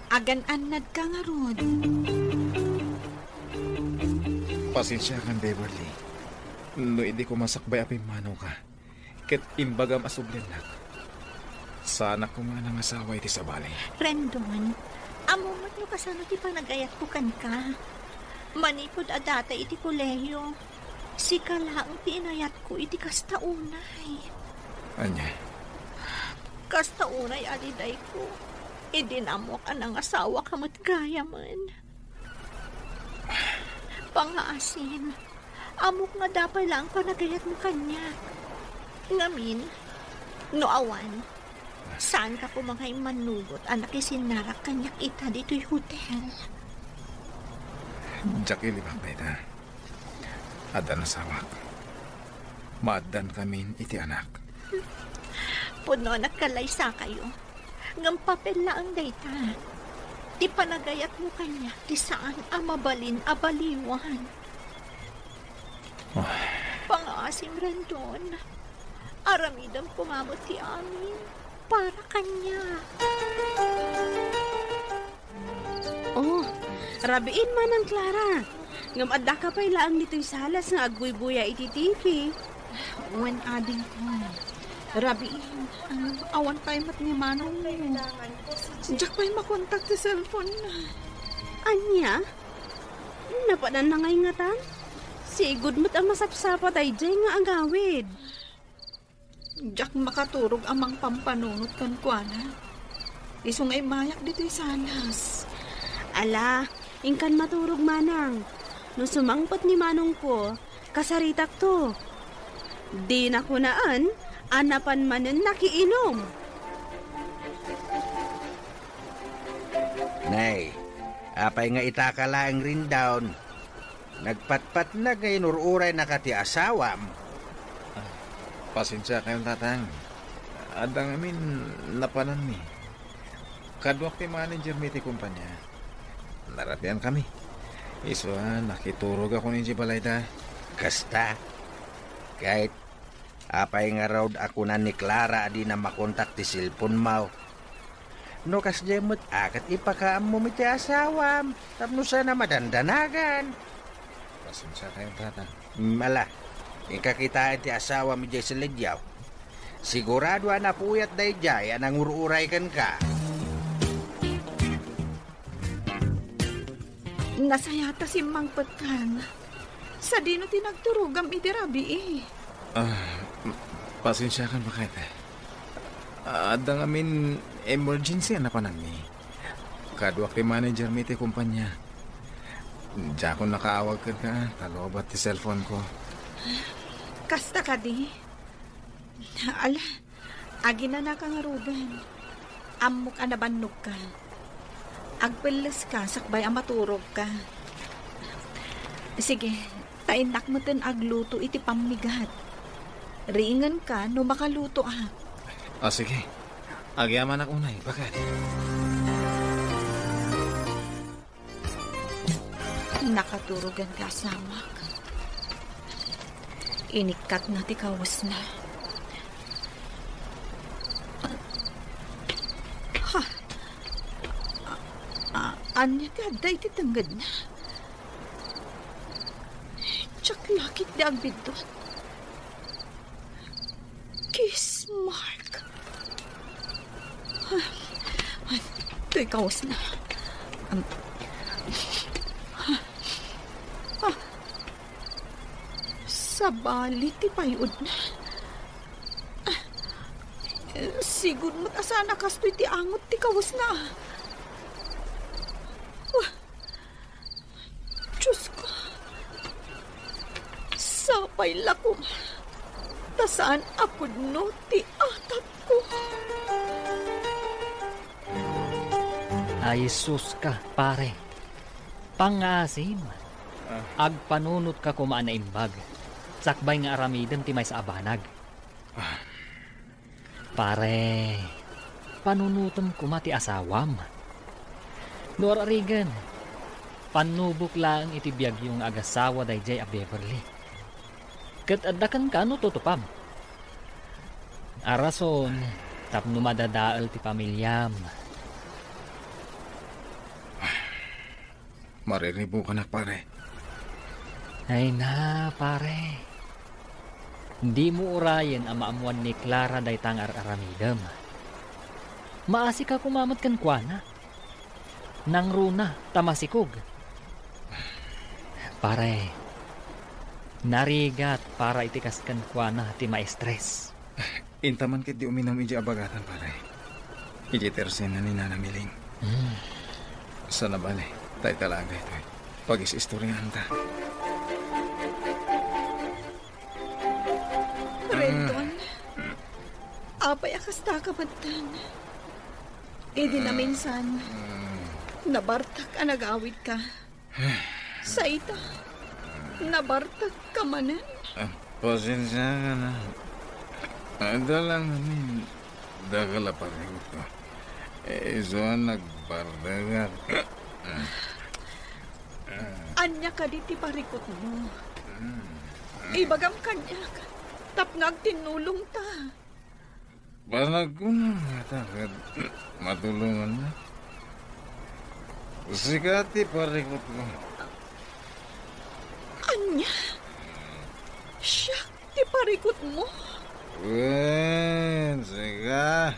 Agan-annadka ngarud. Pasensiakan, Beverly. No idi koma sakbay a pimmanawka, ket imbagam a subliannak, saanak koma a nangasawa iti sabali. Rendon, ammom met no kasano ti panagayatko kenka. Manipud a data iti kolehiyo, sika laeng ti inayatko iti kasta unay. Ania? Kasta unay a lidayko, idi naammoak a nangasawaka met gayamen. Pangngaasim, ammok nga adda pay laeng panagayatmo kaniak. Ngamin, no awan, saanka koma nga immanugot a nakisinnarak kaniak ita ditoy hotel. Diak ilibak dayta. Adda nasawak. Maaddan kamin iti anak. Pudno a nagkalaysakayo. Ngem papel laeng dayta. Ti panagayatmo kaniak ti saan a mabalin a baliwan. Ah. Pangngaasim, Rendon. Aramidem koma met ti amin para kaniak. Oh, rabiin, Manang Clara. Ngem addaka pay laeng ditoy salas nga agbuybuya iti T V. Wen, adingko. Rabiin, awan pay met ni manongmo. Diak pay makontak ti cellphone na. Ania? Napanan na ngay ngata? Sigud met a masapsapa daydiay nga agawid. Diak makaturog a mangpampanunot kenkuana. Isu nga immayak ditoy salas. Ala, inkan maturog, Manang. No sumangpet ni manongko, kasaritakto. Dina kunaen a napan manen nakiinum. Nay, apay nga itaka laeng, Rendon? Nagpatpatnag nga inur-uraynaka ti asawam. Ah, pasensiakayon, Tatang. Adda ngamin napananmi. Kaduak ti manager mi iti kumpanya. Narabiankami. Isu a nakiturogakon idiay balayda. Kasta. Ket apay ngarud a kuna ni Clara a dina makontak ti cellphone-mo? No kasdiay met a ket ipakaammom iti asawam tapno saan a madandanagan. Pasensiakayon, Tatang. Mm, ala, inka kitaen ti asawam idiay silidyo. Sigurado a napuyat daydiay a nangur-uray kenka. Nasayat a simmangpetkan. Sadino ti nagturogam iti rabii? Ah, m-, pasensiakan, baket. Adda ngamin emergency a napananmi. Kaduak ti manager mi iti kumpanya. Diakon nakaawag kenka ta lobat ti cellphone-ko. Kasta kadi? Ala, aginanaka ngaruden. Ammok a nabannogka. Agpelleska sakbay a maturogka. Sige, ta innak meten agluto iti pammigat. Riingenka no makalutoak. Ah, sige. Agyamanak unay, baket. Nakaturogan ti asawak. Inikkatna ti kawesna. Ha? A-, a-, ania ti adda iti tengngedna? Diak lakip ti agbiddut. Kiss mark. Toy kawesna. Am, ah, ah. Sabali ti pay-odna. Ah, sigud met a saan a kastoy ti angot ti kawesna. Ah. Diosko, sapay la koma ta saan a pudno ti atapko. Ay, sus ka, pare. Pangngaasim. Ah. Agpanunotka koma a naimbag. Sakbay nga aramidem ti maysa a banag. Ah. Pare, panunotem koma ti asawam. No ar-arigen, pannubok laeng iti biagyo nga agasawa daydiay a Beverly. Ket adda kenka no tutupam. A rason tapno madadael ti pamiliam. Mariribukanak, pare. Ay na, pare. Dimo urayen a maammuan ni Clara dayta nga ar-aramidem. Maasika koma met kenkuana. Nangruna ta masikog. Pare, narigat para iti kas kenkuana ti maestres. Inta man ketdi uminum idiay abagatan, pare. Idiay tersena ni Nana Miling. Hmm. Saan a bale, ta ita laeng daytoy. Pagis-istorianta. Rendon, apay a kasta ka metten? Idi naminsan, nabartek a nagawidka. Sa ita, nabartek ka manen. Ah, pasensiaka na. Adda lang ngamin dakkel a parikutko. Eh, isu a nagbartekak. Ania kadi ti parikutmo? Ibagam kaniak, tapno agtinnulongta. Panagkunam ngata ket matulongannak. Sika ti parikutko. Ania? Siak ti parikutmo? Wen, sika.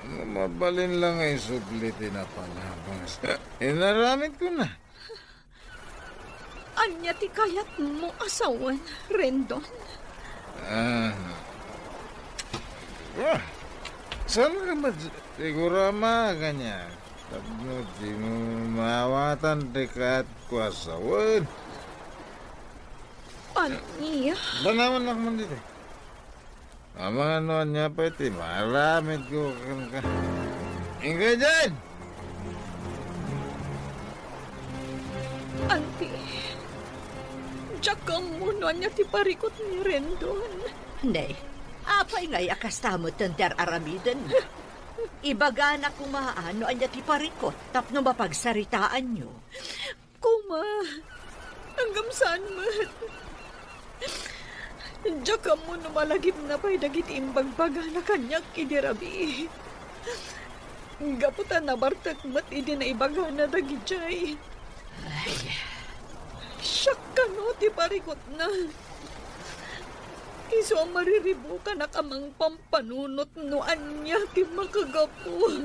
No mabalin la nga isubli ti napalabas, inaramidko na. Ania ti kayatmo a sawen, Rendon? Ah. Ah. Saan ka met siguro a makakaniak? Tapno dimo maawatan ti kayatko a sawen. Ania? Banawannak man ditoy. Amangan no ania pay ti maaramidko kenka. Inka diay! Anti, diak ammo no ania ti parikut ni Rendon. Ne, apay ngay a kasta metten ti ar-aramiden? Ibagana koma no ania ti parikut tapno mapagsaritaanyo. Koma, ngem saan met. Diak ammo no malagipna pay dagiti imbagbagana kaniak idi rabii. Gapu ta nabartek met idi naibagana dagidiay. Ay. Siak kano ti parikutna. Isu a mariribukanak a mangpampanunot no ania ti makagapu.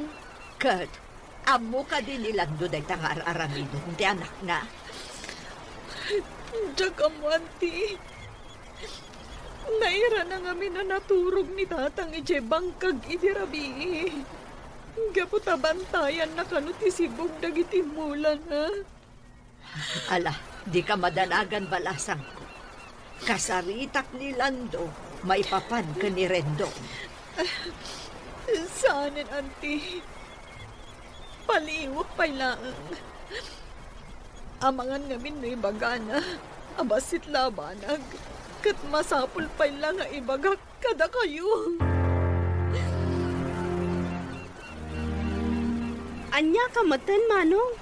Ket Ammo kadi ni Lando dayta nga ar-aramiden ti anakna? Diak ammo, Anti. Nairana ngamin a naturog ni Tatang idiay bangkag idi rabii. Gapu ta bantayanna kano ti sibug dagiti mulana. Ala, dika madanagan, balasangko. Kasaritak ni Lando maipapan ken ni Rendon. Saanen, Anti. Paliiwek pay laeng. Amangan ngamin no ibagana a bassit la a banag, ket masapul pay la nga ibagak kadakayo. Ania ka metten, Manong?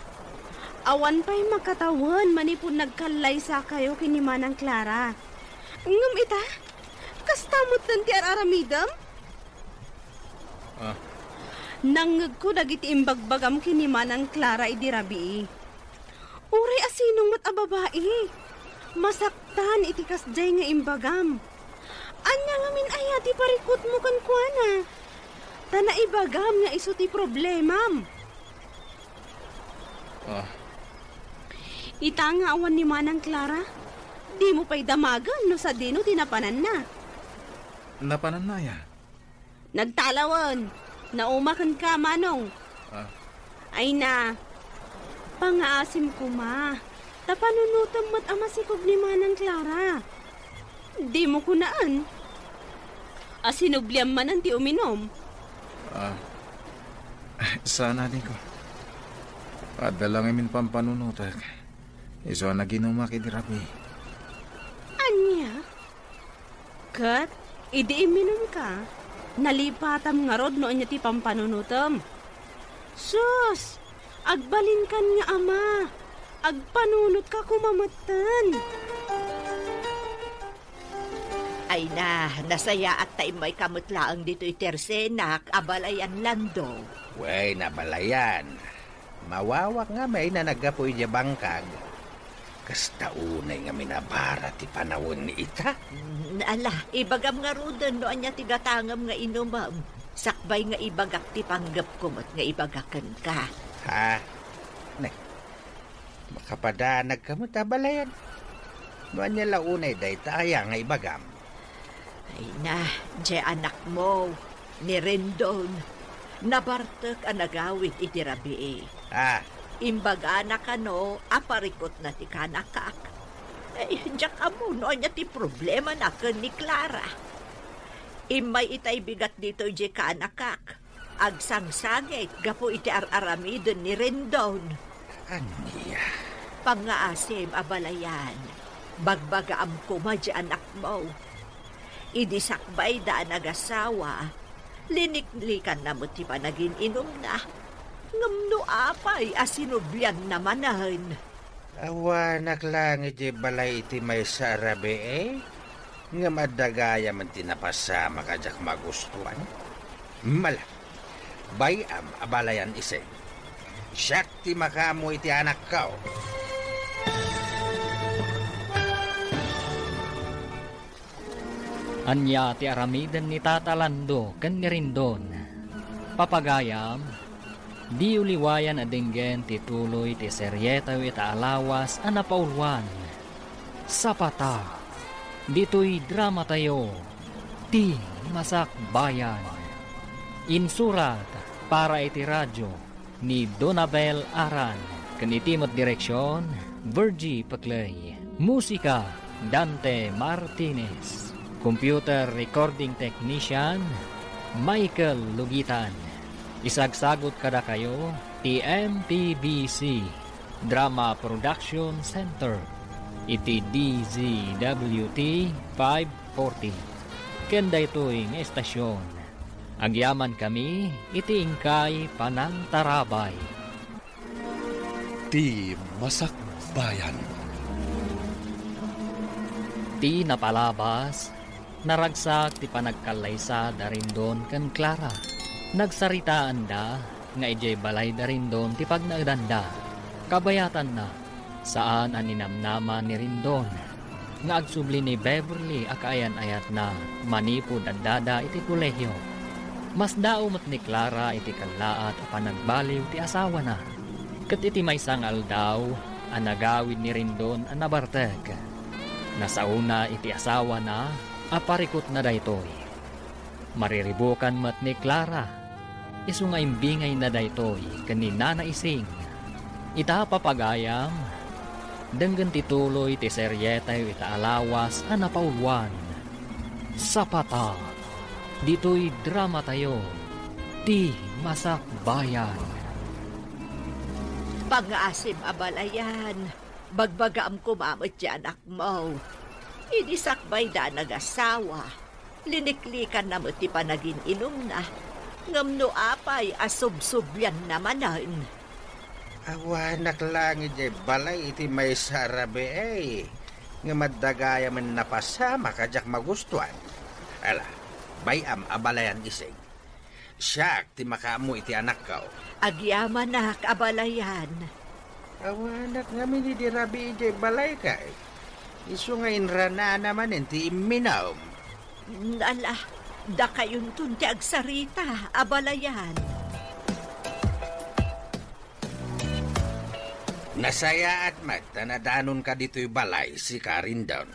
Awan pay makatawen manipud nagkallaysakayo ken ni Manang Clara. Ngem ita, kasta metten ti ar-aramidem? Ah. Nangngegko dagiti imbagbagam ken ni Manang Clara idi rabii. Uray a sinong met a babai, masaktan iti kasdiay nga imbagam. Ania ngamin aya ti parikutmo kenkuana? Ta naibagam nga isu ti problemam. Ah. Ita nga awan ni Manang Clara, dimo pay damagen no sadino ti napananna. Napananna aya? Nagtalawen. Nauma kenka, Manong. Ah. Ay na, pangaasim koma. Ta panunotem met a masikog ni Manang Clara. Dimo kunaan a sinubliam manen ti uminum. Ah, saan, adingko. Adda la ngamin pampanunotek. Isu a naginumak idi rabii. Ania? Ket idi imminumka, nalipatam ngarud no ania ti pampanunotem. Sus! Agbalinkan nga ama! Agpanunotka koma metten! Ay na, nasayaat ta immayka met laeng ditoy tersenak a balayan, Lando. Wen, a balayan. Mawawak ngamin a naggapu idiay bangkag. Kasta unay ngamin a bara ti panawen ita? Mm, ala, ibagam ngaruden no ania ti gatangem nga inumem. Sakbay nga ibagak ti panggepko met nga ibaga kenka. Ha? Ne, makapadanagka met a balayan. No ania la unay dayta aya nga ibagam? Ay na, diay anakmo, ni Rendon, nabartek a nagawid iti rabii. Ah. Imbagana kano a parikutna ti kanakak. Ay, diak ammo no ania ti problemana ken ni Clara. Immay itay bigat ditoy diay kanakak. Agsangsangit gapu iti ar-aramiden ni Rendon. Ania? Pangngaasim a balayan, bagbagaam koma diay anakmo. Idi sakbayda a nagasawa, liniklikanna met ti panagin-inumna. Ngem no apay a sinublianna manen? Awanak laeng idiay balay iti maysa a rabii, ngem adda gayamen ti napasamak a diak magustuan. Mala, bay-am a balayan, Ising. Siak ti makaammo iti anakko. Ania ti aramiden ni Tata Lando ken ni Rendon? Papagayam, diyo liwayan a denggen ti tuloy ti serietayo ita a lawas a napauluan. Sapata, ditoy dramatayo, Ti Masakbayan. Insurat para iti radyo ni Donabel Aran, ken iti met direksion, Virgie Peclay. Musika, Dante Martinez. Computer recording technician, Michael Lugitan. Isagsagut kadakayo ti M P B C Drama Production Center iti D Z W T five forty. Ken daytoy nga estasion, agyamankami iti inkay panangtarabay. Ti Masakbayan. Ti napalabas, naragsak ti panagkallaysa da Rendon ken Clara. Nagsaritaanda nga idiay balay da Rendon ti pagnaedanda. Kabayatanna, saan a ninamnama ni Rendon nga agsubli ni Beverly a kaayan-ayatna manipud addada iti kolehio. Masdaaw met ni Clara iti kallaat a panagbaliw ti asawana. Ket iti maysa nga aldaw a nagawid ni Rendon a nabartek, nasaona iti asawana a parikutna daytoy. Mariribukan met ni Clara, isu nga imbingayna daytoy ken ni Nana Ising. Ita, papagayam, denggen ti tuloy ti serietayo ita a lawas a napauluan. Sapata, ditoy dramatayo, Ti Masakbayan. Pangngaasim a balayan, bagbagaam koma met ti anakmo. Idi sakbayda a nagasawa, liniklikanna met ti panagin-inumna. Ngem no apay a subsublianna manen? Awanak laeng idiay balay iti maysa a rabii, ngem adda gayamen napasamak a diak magustuan. Ala, bay-am a balayan, Ising. Siak ti makaammo iti anakko. Agyamanak a balayan. Awanak ngamin idi rabii idiay balay kay. Isu nga inranana manen ti imminawem. Ala, dakayonton ti agsarita a balayan. Nasayaat met ta nadanonka ditoy balay, sika, Rendon.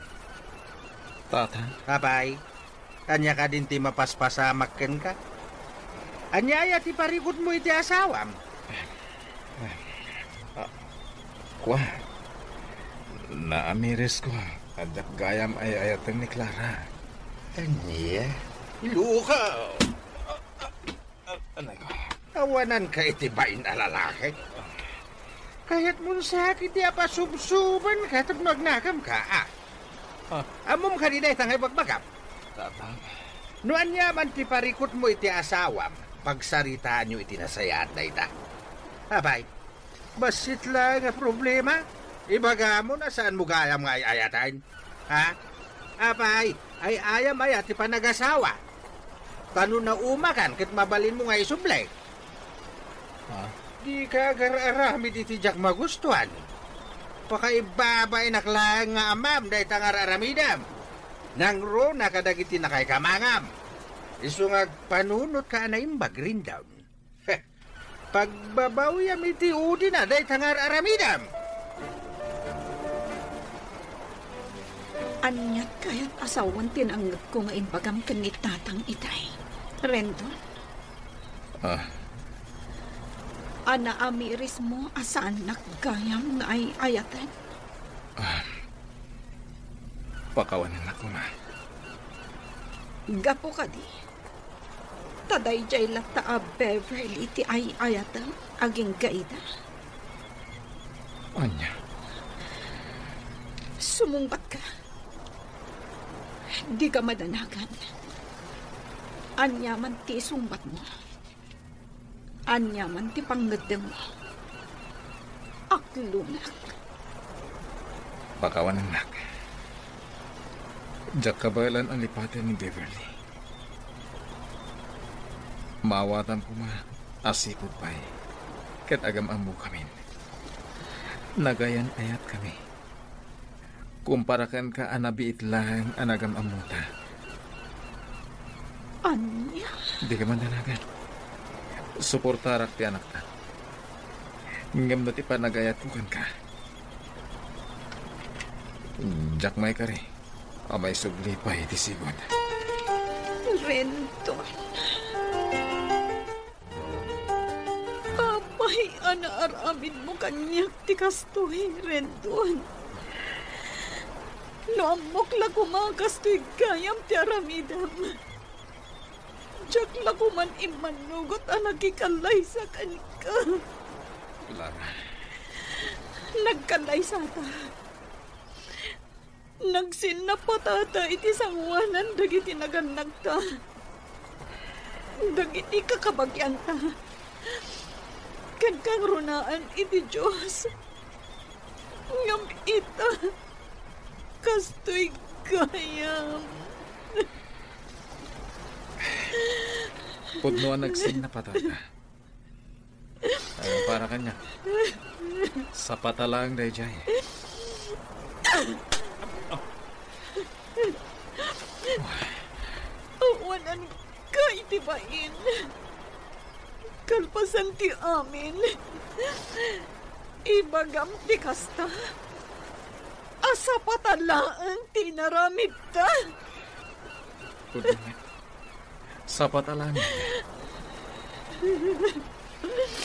Tata. Apay, ania kadin ti mapaspasamak kenka? Ania aya ti parikutmo iti asawam? Ah, kua, naamirisko a diak gayam ay-ayaten ni Clara. Ania? Luka! Ah, anay ko. Awananka iti bain a lalaki. Kayatmon sakit ti apasubsubanka tapno agnakamka, a? Ah. Ammom kadi dayta nga ibagbagam? Tatang. No ania man ti parikutmo iti asawam, pagsaritaanyo iti nasayaat dayta. Apay, bassit laeng a problema. Ibagamon a saanmo gayam nga ay-ayaten. Ha? Apay, ay-ayam aya ti panagasawa? Ta no naumakan ket mabalinmo nga isubli. Ha? Dika agar-aramid iti diak magustuan. Pakaibabainak laeng nga amam dayta nga ar-aramidem. Nangruna kadagiti nakaikamangam. Isu nga agpanunotka a naimbag, Rendon. Heh, pagbabawyam iti udina dayta nga ar-aramidem. Aniat kayat a sawen ti nangngegko nga imbagam ken ni Tatang itay, Rendon? Ah. A naamirismo a saannak gayam nga ay-ayaten? Ah. Pakawanennak koma. Gapu kadi, ta daydiay latta a Beverly ti ay-ayatem agingga ida. Ania? Sumungbatka. Dika madanagan. Aniaman ti isungbatmo, aniaman ti pangngeddengmo, aklonak. Pakawanennak. Diak kabaelan a lipaten ni Beverly. Maawatam koma a sipud pay ket agam-ammokamin. Nagayan-ayatkami. Kumpara kenka a nabiit laeng a nagam-ammota. Ania? Dika mandanagan. Suportarak ti anakta. Ngem no ti panagayatko kenka, diak maikari a maisubli pay iti sigud. Rendon. Apay a naar-amidmo kaniak ti kastoy, Rendon? No ammok la koma a kastoy gayam ti aramidem, diak la koman immannugot a nakikallaysa kenka. Clara. Nagkallaysata. Nagsinnapatata iti sangoanan dagiti nagannagta, dagiti kakabagianta, ken kangrunaan iti Dios. Ngem ita, kastoy gayam. Pudno a nagsinnapatata. Ay, para kaniak. Sapata laeng daydiay. Awananka iti bain. Kalpasan ti amin, ibagam ti kasta a sapata laeng ti inaramidta. Pudno met. Sapata laeng.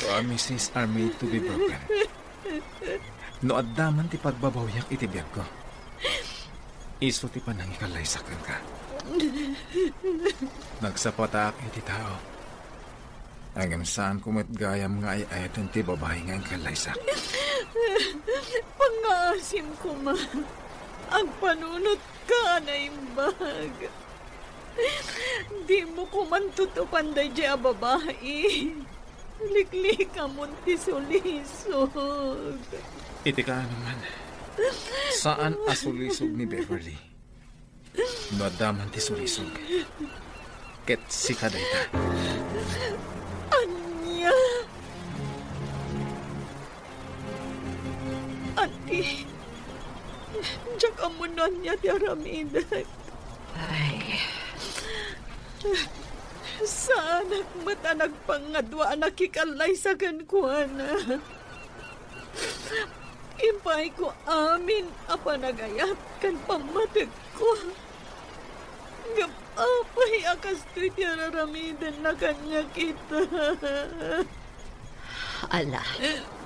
Promises are made to be broken. No adda man ti pagbabawyak iti biagko, isu ti panangikallaysak kenka. Nagsapatak iti tao. Ngem saanko met gayam nga ay-ayaten ti babai nga inkallaysak. Pangngaasim koma. Agpanunotka a naimbag. Dimo koman tutupan daydiay a babai. Liklikamon ti sulisog. Iti kaano man, saan a sulisog ni Beverly. No adda man ti sulisog, ket sika dayta. Ania? Anti, diak ammo no ania ti aramidek. Ay. Saanak met a nagpangadua a nakikallaysa kenkuana. Impayko amin a panagayat ken pammatekko. Ngem apay a kastoy ti araramidenna kaniak ita? Ala,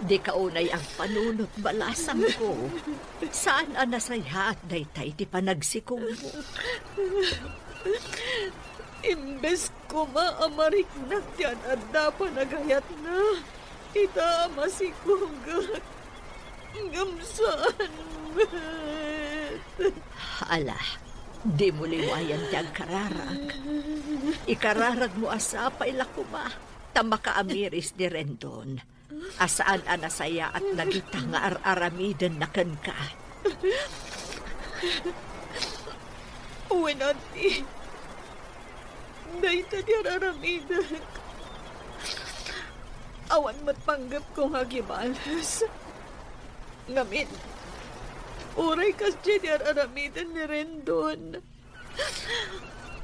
dika unay agpanunot, balasangko. Saan a nasayaat dayta iti panagsikogmo. Imbes koma a mariknak ti ad-adda a panagayatna, ita a masikogak, ngem saan met. Ala, dimo liwayan ti agkararag. Ikararagmo a sapay la koma ta makaamiris ni Rendon a saan a nasayaat dagita nga ar-aramidenna kenka. Wen, anti, dayta ti ar-aramidek. Awan met panggepko nga agibales. Ngamin, Uray kasdiay ti ar-aramiden ni Rendon.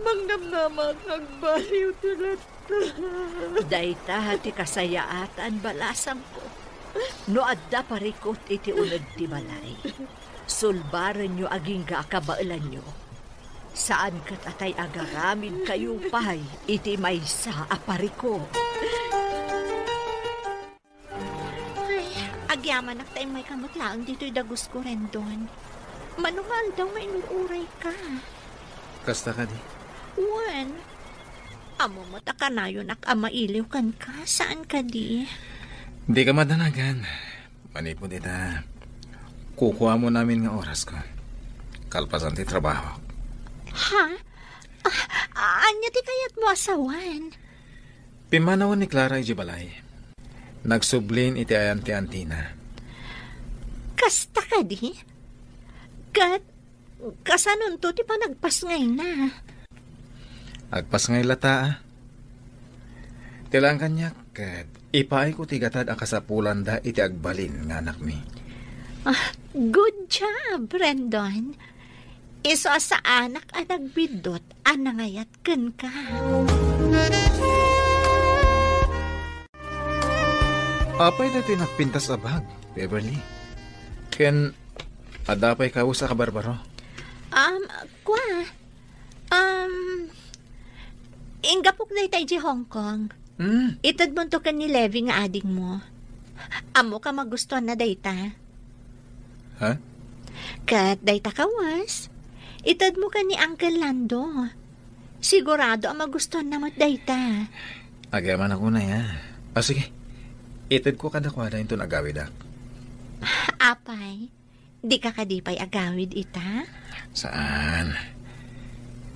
Mangnamnama nga agbaliw ti latta. Dayta ti kasayaatan, balasangko. No adda parikut iti uneg ti balay, sulbarenyo agingga a kabaelanyo. Saan ket a tay agaramidkayo pay iti maysa a parikut. Ay, agyamanak ta immayka met laeng ditoy dagusko, Rendon. Mano nga aldaw nga inur-urayka? Kasta kadi? Wen, ammo met a kanayonak a mailiw kenka, saan kadi? Dika madanagan. Manipud ita, kukuamon amin nga orasko kalpasan ti trabaho. Ha? Ah, ania ti kayatmo a sawen? Pimmanawen ni Clara idiay balay. Nagsublin iti ayan ti antina. Kasta kadi? Ket kasanonto ti panagpasngayna? Agpasngay latta, a. Ti laeng kaniak, ket ipaayko ti gatad a kasapulanda iti agbalin nga anakmi. Ah, good job, Rendon. Isu a saanak a nagbiddut a nangayat kenka. Apay daytoy nagpintas a bag, Beverly? Ken adda pay kawes a kabarbaro? Um, kua. Um, inggapok dayta idiay Hong Kong. Hmm. Itedmonto ken ni Levi nga adingmo. Ammok a magustuanna dayta. Ha? Ket dayta kawes, itedmo ken ni Uncle Lando. Sigurado a magustuanna met dayta. Agyamanak unay, a. Ah, sige. Itedko kadakuada inton agawidak. Apay, dika kadi pay agawid ita? Saan.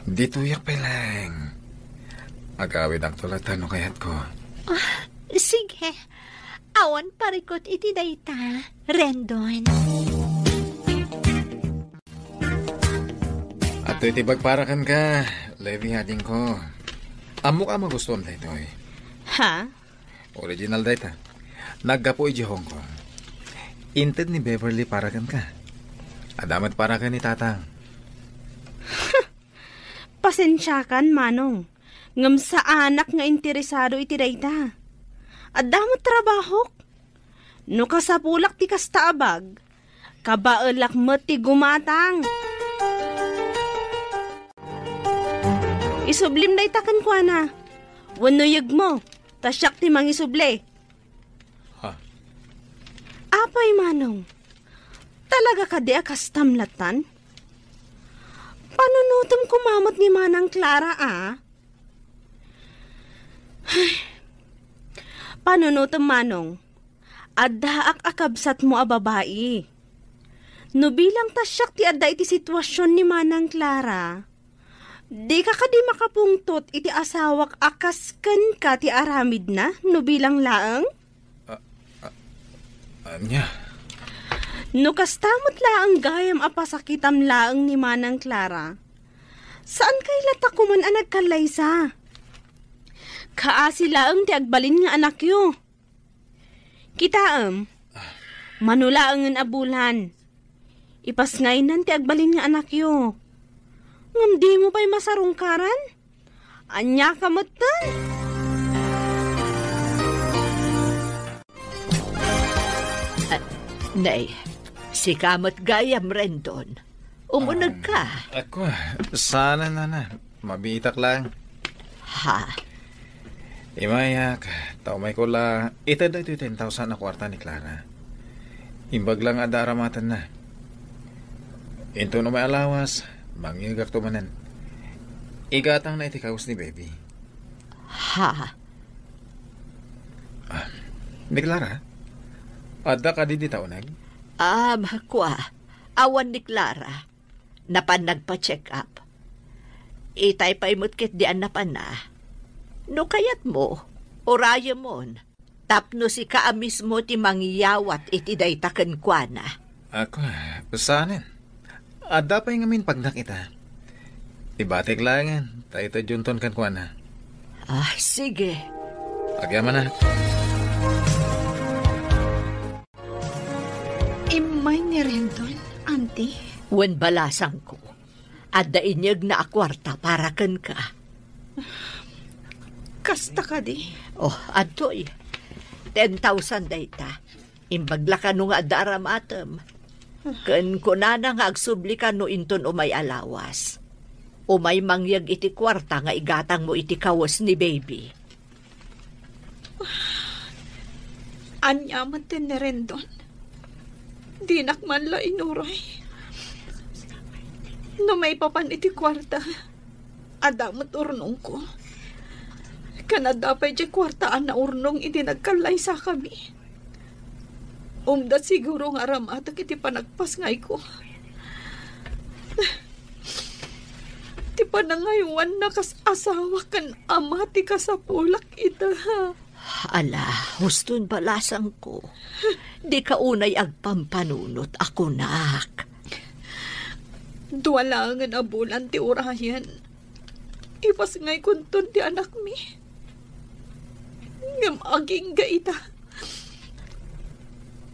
Ditoyak pay laeng. Agawidakto latta no kayatko. Ah, sige. Awan parikut iti dayta, Rendon. Adtoy ti bag para kenka, Levi, adingko. Ammok a magustuam daytoy. Ha? Original dayta. Naggapu idiay Hong Kong. Inted ni Beverly para kenka. Adda met para ken ni Tatang. Pasensiakan, Manong. Ngem saanak nga interesado iti dayta. Adda met trabahok. No kasapulak ti kasta a bag, kabaelak met ti gumatang. Isublim dayta kenkuana. Wenno yegmo, ta siak ti mangisubli. Ha? Apay, Manong? Talaga kadi a kastam lattan? Panunotem koma met ni Manang Clara, a? Ay. Panunotem, Manong. Addaak a kabsatmo a babai. No bilang ta siak ti adda iti situasion ni Manang Clara, dika kadi makapungtot iti asawak a kas kenka ti aramidna no bilang laeng? A-, a-, ania? No kasta met laeng gayam a pasakitam laeng ni Manang Clara, saan kay latta koman a nagkallaysa? Kaasi laeng ti agbalin nga anakyo. Kitaem, mano laengen a bulan, ipasngaynan ti agbalin nga anakyo. Ngem dimo pay masarungkaran? Ania ka metten? Ah, nay, sika met gayam, Rendon. Umuneg ka. Ah, ako, saan, nana? Mabiitak lang. Ha? Imayak, ta umayko la, ited daytoy ten thousand a kuarta ni Clara. Imbag lang adda aramatenna. Inton umay a lawas, mangngegakto manen. Igatangna iti kawes ni Baby. Ha? Ah, ni Clara, adda kadi dita uneg? Ah, kua, awan ni Clara. Napan nagpa-check up. Itay pay met ketdi a napanna. No kayatmo, urayemon. Tapno sika a mismo ti mangyawat iti dayta kenkuana. Ako, saanen. Adda pay ngamin pagnak ita. Ibatik laengen, ta ita junton kenkuana. Ah, sige. Agyamanak. Immay ni Rendon, anta Wen balasangko, adda inyegna a kuarta para kenka. Kasta kadi? Oh, adtoy. Ten thousand dayta. Imbag la kano nga adda aramatem. Ken kunana nga agsubli kano inton umay a lawas. Umay mangyeg iti kuarta nga igatangmo iti kawes ni baby. Ania met ti ni Rendon? Dinak man la inuray. No maipapan iti kuarta, adda met urnongko. Ken adda pay diay kuarta a naurnong idi nagkallaysakami. Umda siguro nga aramatek iti panagpasngayko. Ti panangaywanna kas asawa ken ama ti kasapulak ita. Ala, huston balasangko. Dika unay agpampanunot a kunak. Dua laengen a bulan ti urayen. Ipasngaykonton ti anakmi. Ngem agingga ita.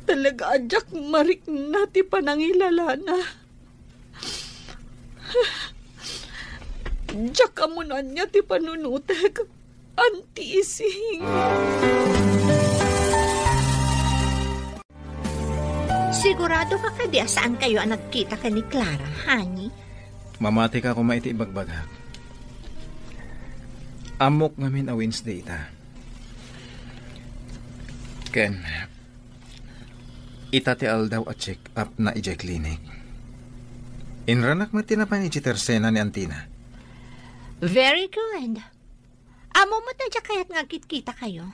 Talaga a diak marikna ti panangilalana. Diak ammo no ania ti panunotek, Auntie Ising. Sigurado ka kadi a saan kayo a nagkita ken ni Clara, honey? Mamati ka koma iti ibagbagak. Ammok ngamin a Wednesday ita. Ken, ita ti aldaw a check-up na idiay clinic. Inranak met ti napan idiay tersena ni antina. Very good. Ammom met a diak kayat nga agkitkita kayo.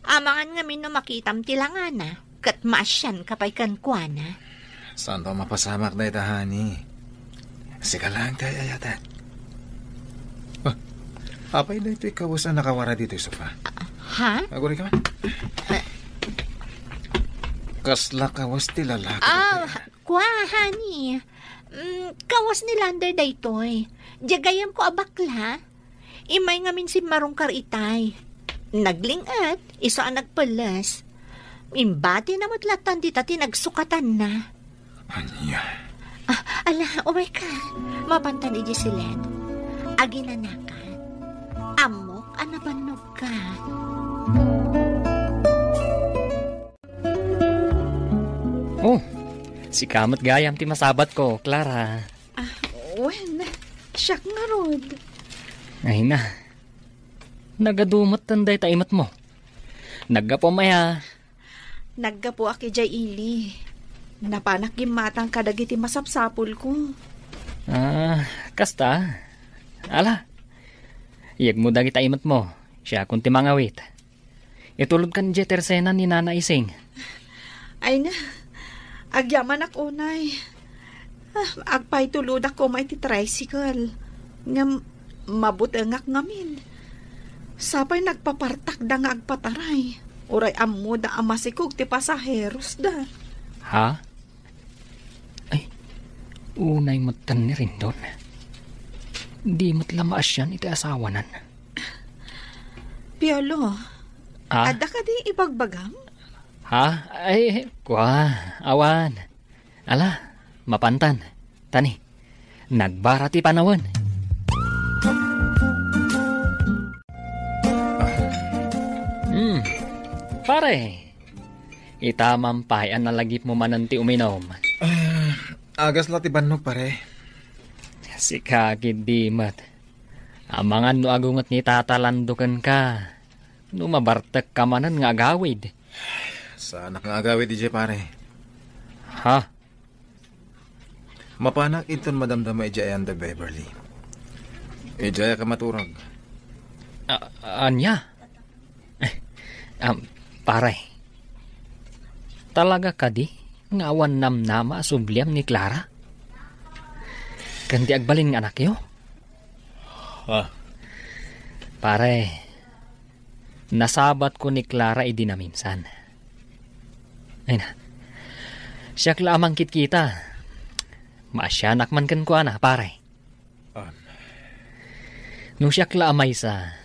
Amangan ngamin no makitam ti langana, ket maasianka pay kenkuana. Saanto a mapasamak dayta, honey. Sika laeng ti ay-ayatek. Ah, apay daytoy kawes a nakawara ditoy sofa? Ha? Agurayka man. Kasla kawes ti lalaki Ah, daytoy, ah. Kua, honey. Mm, kawes ni Lander daytoy. Diay gayyemko a bakla. Immay ngamin simmarungkar itay. Nagling-et, isu a nagpelles. Imbatina met lattan dita ti nagsukatanna. Ania? Ah, ala, umayka. Mapantan idiay siled. Aginanakan. Ammok a nabannogka. Oh, sika met gayam ti masabatko, Clara. Ah, wen, siak ngarud. Ay na. Nagadu metten dayta imetmo. Naggapuam aya? Naggapuak idiay ili. Napanak gimmatang kadagiti masapsapulko. Ah, kasta. Ala. Yegmo dagita imetmo. Siakon ti mangawit. Itulodkan idiay tersena ni Nana Ising. Ay na, agyamanak unay. Ah, agpaitulodak koma iti tricycle. Ngem mabutengak ngamin. Sapay nagpapartakda nga agpataray. Uray ammoda a masikog ti pasaherosda. Ha? Ay, unay metten ni Rendon. Di met la maasian iti asawanan. Piolo, Ah? Adda kadi ibagbagam? Ha? Ay, kua, awan. Ala, mapantan. Tani, nagbara ti panawen. Hmm, pare, ita man pay a nalagipmo manen ti uminom. Ah, agas la ti bannog, pare. Sika, giddi met. Amangan no agunget ni Tata Lando kenka, no mabartekka manen nga agawid. Saanak nga agawid idiay, pare. Ha? Mapanak inton madamdama idiay ayan da Beverly. Idiay ka maturag. A-, ania? Eh, um, pare, talaga kadi nga awan namnama a subliam ni Clara? Ken ti agbalin nga anakyo? Ah. Pare, nasabatko ni Clara idi naminsan. Ay na, siak la a mangkitkita. Maasianak man kenkuana, pare. Ah. No siak la a maysa,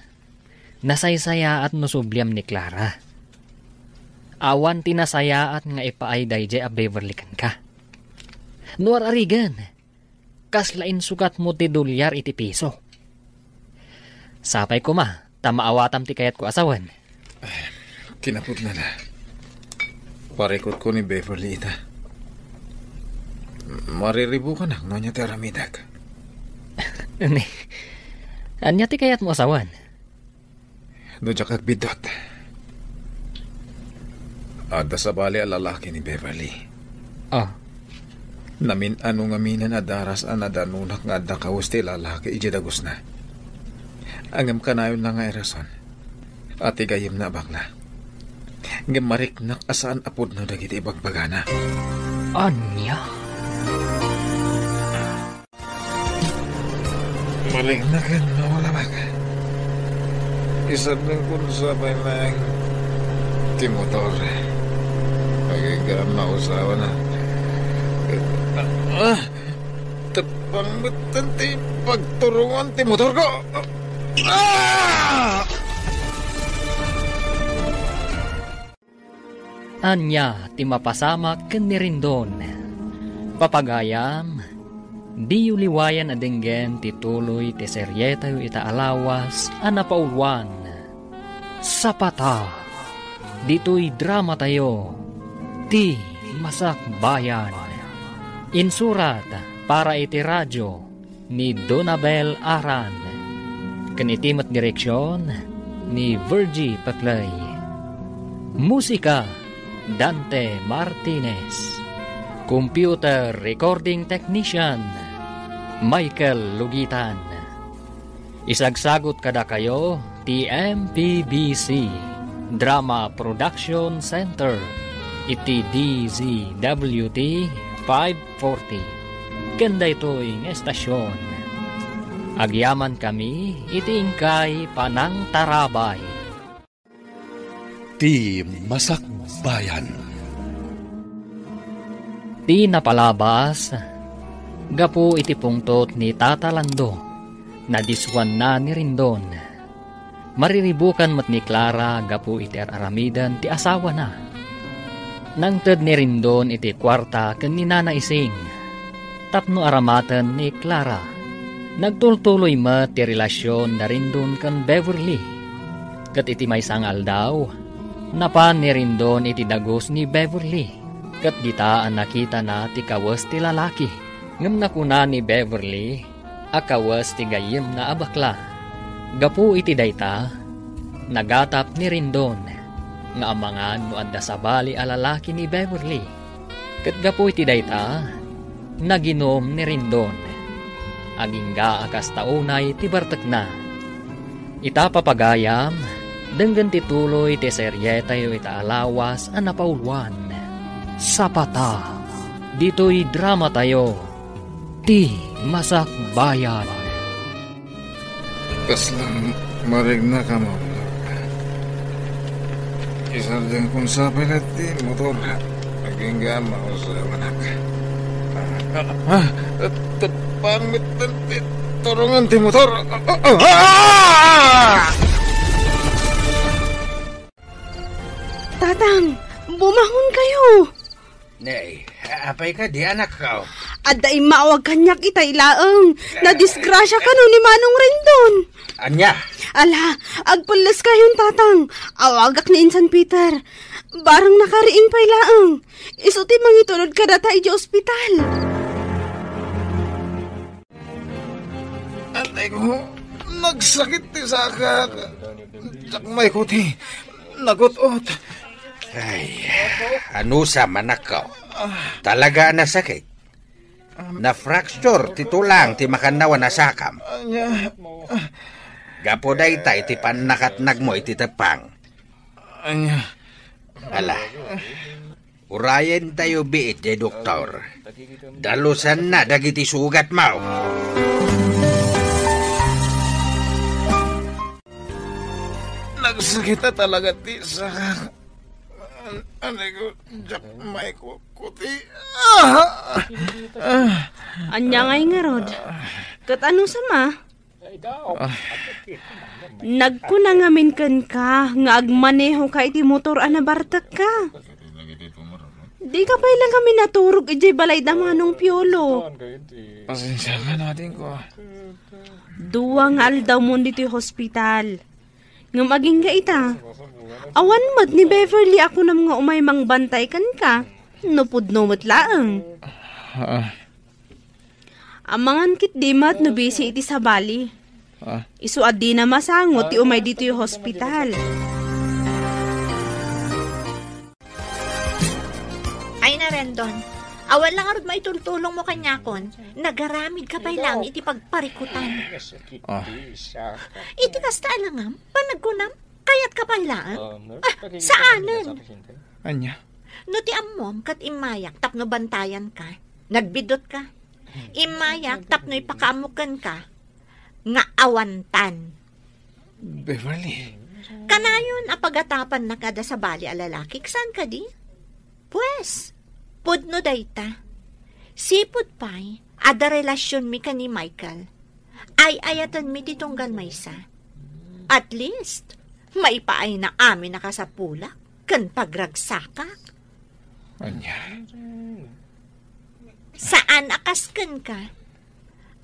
nasaysayaat no subliam ni Clara. Awan ti nasayaat nga ipaay daydiay a Beverly kenka. No ar-arigen, kasla insugatmo ti dolyar iti piso. Sapay koma ta maawatam ti kayatko a sawen. Kinapudnana, parikutko ni Beverly ita. Mariribukanak no ania ti aramidek. Ni, ania ti kayatmo a sawen? No diak agbiddut, adda sabali a lalaki ni Beverly. Ah. Namin-ano ngamin a daras a nadanunak nga adda kawes ti lalaki idiay dagusna. Ngem kanayonna nga irason a ti gayyemna a bakla. Ngem mariknak a saan a pudno dagiti ibagbagana. Ania? Mariknak ket maulabak. Isardengkon sa pay laeng ti motor. Agingga a mausawan. Ah! Teppang metten ti pagturongan ti motorko. Ah! Ania ti mapasamak ken ni Rendon? Papagayam, diyo liwayan a denggen ti tuloy ti serietayo ita a lawas a napauluan, Sapata. Ditoy dramatayo, Ti Masakbayan. Insurat para iti radio ni Donabel Aran, ken iti met direksion ni Virgie Paclay. Musika, Dante Martinez. Computer recording technician, Michael Lugitan. Isagsagut kadakayo ti M P B C Drama Production Center iti D Z W T five forty. Ken daytoy nga estasion, agyamankami iti inkay panangtarabay. Ti Masakbayan. Ti napalabas, gapu iti pungtot ni Tata Lando, nadissuanna ni Rendon. Mariribukan met ni Clara gapu iti ar-aramiden ti asawana. Nangted ni Rendon iti kuarta ken ni Nana Ising tapno aramaten ni Clara. Nagtultuloy met ti relasion da Rendon ken Beverly. Ket iti maysa nga aldaw, napan ni Rendon iti dagus ni Beverly, ket dita a nakitana ti kawes ti lalaki. Ngem nakuna ni Beverly a kawes ti gayyemna a bakla. Gapu iti dayta, nagatap ni Rendon nga amangan no adda sabali a lalaki ni Beverly. Ket gapu iti dayta, naginum ni Rendon. Agingga a kasta unay ti bartekna. Ita, papagayam, denggen ti tuloy ti serietayo ita a lawas a napauluan, Sapata. Ditoy dramatayo, Ti Masakbayan. Kasla mariknak a maulabak. Isardengkon sa pay laeng ti motor. Agingga a mausawanak. Ah, teppang metten ti turongan ti motor. Ah! Tatang, bumangon kayo! Nay, apay kadi, anakko? Adda immawag kaniak itay laeng. Nadisgrasia kano ni Manong Rendon. Ania? Ala, agpelles kayon, Tatang. Awagak ni Insan Peter. Barang nakariing pay laeng. Isu ti mangitulod kadata idiay ospital. Atay ko, nagsakit ti sakak. Dakmayko ti nagut-ot. Ay, anusam, anakko? Talaga a nasakit? Na-fracture ti tulang ti makannawan a sakam. Ania? Gapu dayta iti pannakatnagmo iti teppang. Ania? Ala, urayentayo biit diay doktor. Dalusanna dagiti sugatmo. Nagsakit a talaga ti sakak. An-, anay ko, dakmayko, kuti. Ah! Ah! Ania ngay ngarud? Ket anusam a? Ah. Nagkuna ngamin kenka nga agmanehoka iti motor a nabartekka. Di ka pay lang kami naturog idiay balay da Manong Piolo. Pasensya ka natin ko. Dua nga aldaw mo ditoy hospital. Ngem agingga ita. Awan met ni Beverly a kunam nga umay mangbantay kenka. No pudno met laeng. Ah, Amangan ketdi met no busy iti sabali. Ah. Isu a dina masango ti umay ditoy hospital. Ay na, Rendon. Awan la ngarud maitultulong mo kaniakon. Nagaramid ka pay lang iti pagparikutan. Ah. Iti kasta a langam, panagkunam, kayat ka pay laeng? Ah, saanen. Ania? No ti ammom ket immayak tapno bantayan ka, nagbiddut ka. Immayak tapno ipakaammo kenka nga awantan. Beverly. Kanayon a pagatapan na kada sabali a lalaki, saan kadi? Pues, pudno dayta. Sipud pay, adda relasionmi ken ni Michael. Ay-ayatenmi ti tunggal maysa. At least, maipaayna amin a kasapulak ken pagragsakak. Ania? Saan a kas kenka.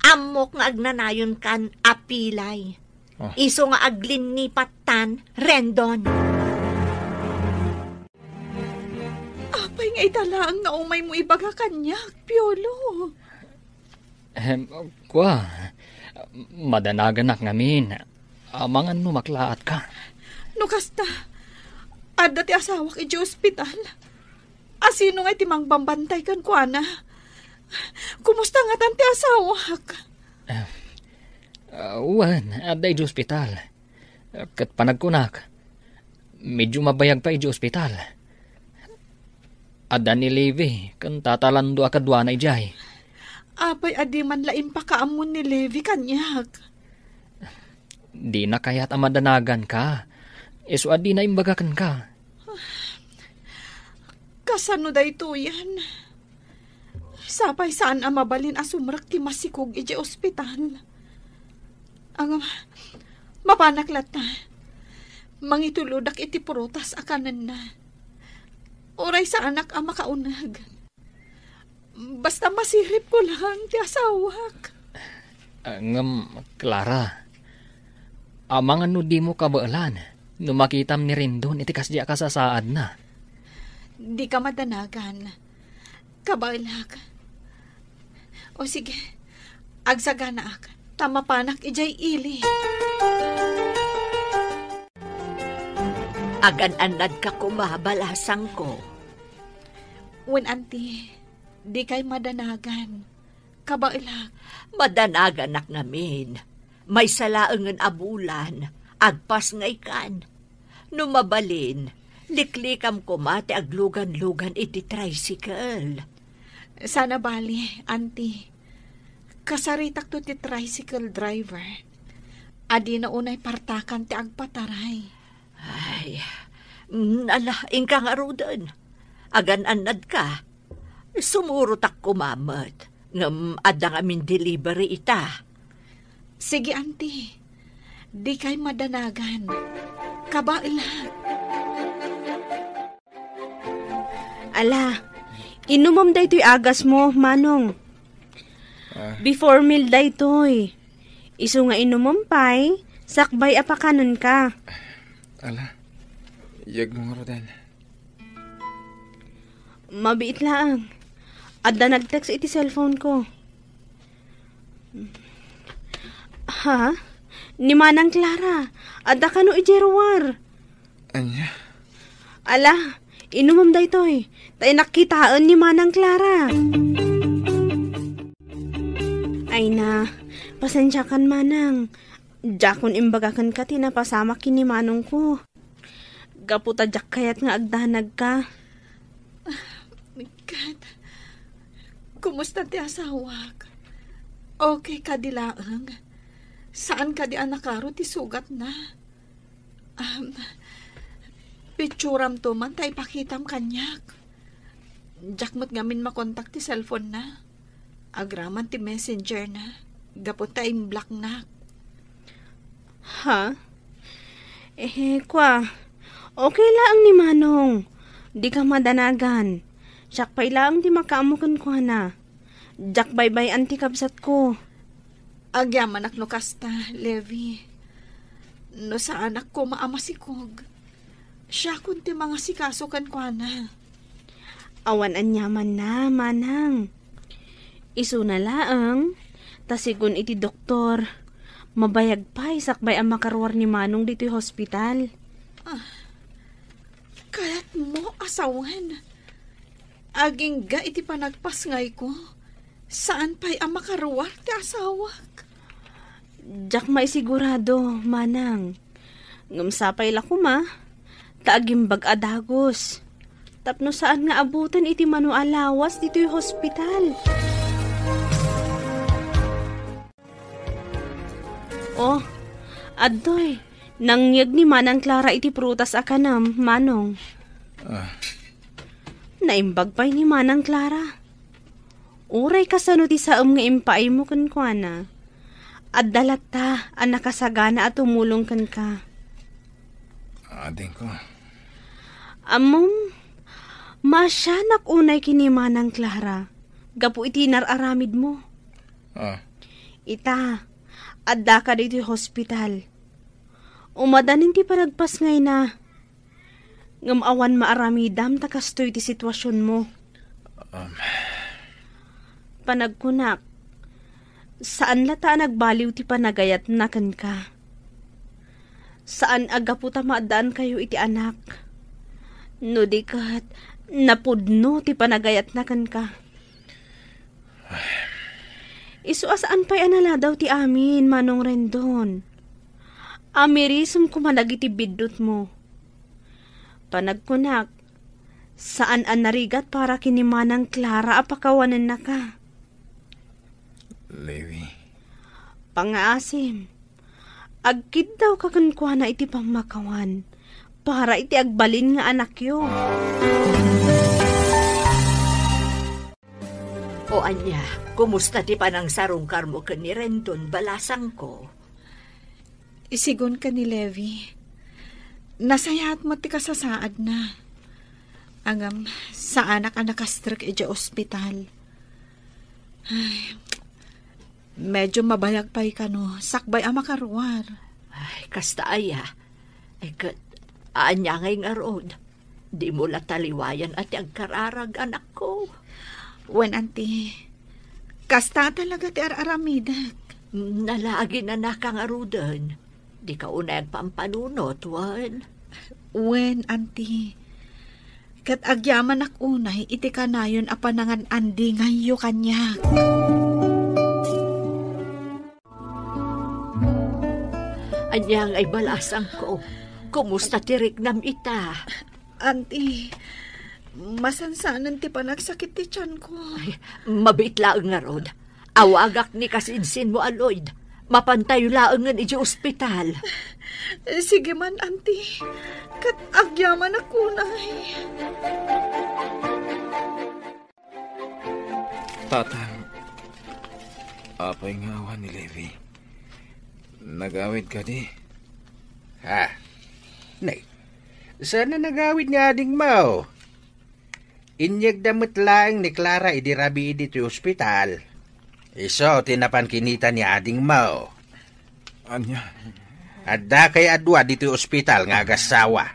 Ammok nga agnanayonkan a pilay. Ah. Isu nga aglinnipat tan, Rendon. Apay nga ita laeng nga umay mo ibaga kaniak, Piolo? Em, kua, madanaganak ngamin. Amangan no maklaatka. No kasta, adda ti asawak idiay ospital. Asino nga iti mangbambantay kenkuana? Kumusta ngatan ti asawak? Ah, wen, adda idiay ospital. Ket panagkunak, medyo mabayag pay idiay ospital. Adda ni Levi ken Tata Lando a kaduana idiay. Apay a di man la impakaammo ni Levi kaniak? Dina kayat a madanaganka. Isu a dina imbaga kenka. Kasano daytoyen? Sapay saan a mabalin a sumrek ti masikog idiay ospital. Ang, mapanak latta. Mangitulodak iti prutas a kanenna. Uray saanak a makauneg. Basta masiripko lang ti asawak. Ah, ngem, Clara, amangan no dimo kabaelan no makitam ni Rendon iti kasdi a kasasaadna. Dika madanagan. Kabaelak. O sige, agsaganaak, ta mapanak idiay ili. Agan-annadka koma, balasangko. Wen, Auntie, dikay madanagan. Kabaelak. Madanaganak ngamin. Maysa laengen a bulan, agpasngaykan. No mabalin, liklikam koma ti aglugan-lugan iti tricycle. Saan a bali, Auntie. Kasaritakto ti tricycle driver. Adina unay partakan ti agpataray. Ay, mm, ala, inka ngaruden. Agan-annadka. Sumurotak koma met, ngem adda ngamin delivery ita. Sige, Auntie. Dikay madanagan. Kabaelak. Ala, inumom daytoy agasmo, Manong. Ah. Before meal daytoy. Isu nga inumom pay, sakbay a pakanenka. Ala, yegmo ngaruden. Mabiit laeng. Adda nag-text iti cellphone ko. Ha? Ni Manang Clara, adda kano idiay ruar? Ania? Ala, inumom daytoy. Ta innak kitaen ni Manang Clara. Ay na, pasensiakan, Manang. Diakon imbaga kenka ti napasamak ken ni manongko. Gapu ta diak kayat nga agdanagka. Ket, kumusta ti asawak? Okay kadi laeng? Saan kadi a nakaro ti sugatna? Um, pitsuramto man ta ipakitam kaniak. Diak met ngamin makontak ti cellphone na. Agraman ti messenger na. Gapu ta in-block nak. Ha? Eh, kwa. Okay laeng ni Manong. Dika madanagan. Siak pay laeng ti makaammo kenkuana. Diak baybay-an ti kabsatko. Agyamanak no kasta, Levi. No saanak koma a masikog, siakon ti mangasikaso kenkuana. Awan aniamanna, manang. Isuna laeng, ta sigun iti doktor, mabayag pay sakbay a makaruar ni Manong ditoy hospital. Ah, kayatmo a sawen? Agingga iti panagpasngayko, saan pay a makaruar ti asawak. Diak maisigurado, manang. Ngem sapay la koma, ta agimbag a dagus. Tapno saan nga abuten iti mano a lawas ditoy hospital. Oh, adtoy, nangyeg ni Manang Clara iti prutas a kanem, Manong. Ah. Naimbag pay ni Manang Clara. Uray kasano ti saem nga impaaymo kenkuana, adda latta a nakasagana a tumulong kenka. Adingko. Ammom, maasianak unay ken ni Manang Clara gapu iti nar-aramidmo. Ah. Ita, addaka ditoy hospital. Umadanin ti panagpasngayna. Ngem awan maaramidam ta kastoy ti situasionmo. Um. Panagkunak, saan latta a nagbaliw ti panagayatna kenka. Saan a gapu ta maaddaankayo iti anak. No di ket, napudno ti panagayatna kenka. Isu a saan pay a naladaw ti amin, Manong Rendon. Amirisem koma dagiti biddutmo. Panagkunak, saan a narigat para ken ni Manang Clara a pakawanennaka. Levi. Pangaasim, agkiddawka kenkuana iti pammakawan para iti agbalin nga anakyo. O ania, kumusta ti panangsarungkarmo ken ni Rendon, balasangko? Isigun ken ni Levi, nasayaat met ti kasasaadna. Ngem, saanak a nakastrek idiay ospital. Ay, medyo mabayag pay kano, sakbay a makaruar. Ay, kasta aya. Ay, ket, ania ngay ngarud? Dimo la taliwayan a ti agkararag, anakko. Wen, anti. Kasta talaga ti ar-aramidek. Nalaginanaka ngaruden. Dika unay agpampanunot, wen? Wen, anti. Ket agyamanak unay iti kanayon a panangan-andingayyo kaniak. Ania ngay balasangko? Kumusta ti riknam ita? Anti, masansanen ti panagsakit ti tianko. Ay, mabiit laeng ngarud. Awagak ni kasinsinmo a Lloyd. Mapantayo laengen idiay ospital. Sige man, anti. Ket agyamanak unay. Tatang, apay nga awan ni Levi? Nagawid kadi? Ha? Nay, saan a nagawid ni adingmo? Inyegda met laeng ni Clara idi rabii ditoy ospital. Isu ti napan kinita ni adingmo. Ania? Adda kay a dua ditoy ospital nga agassawa.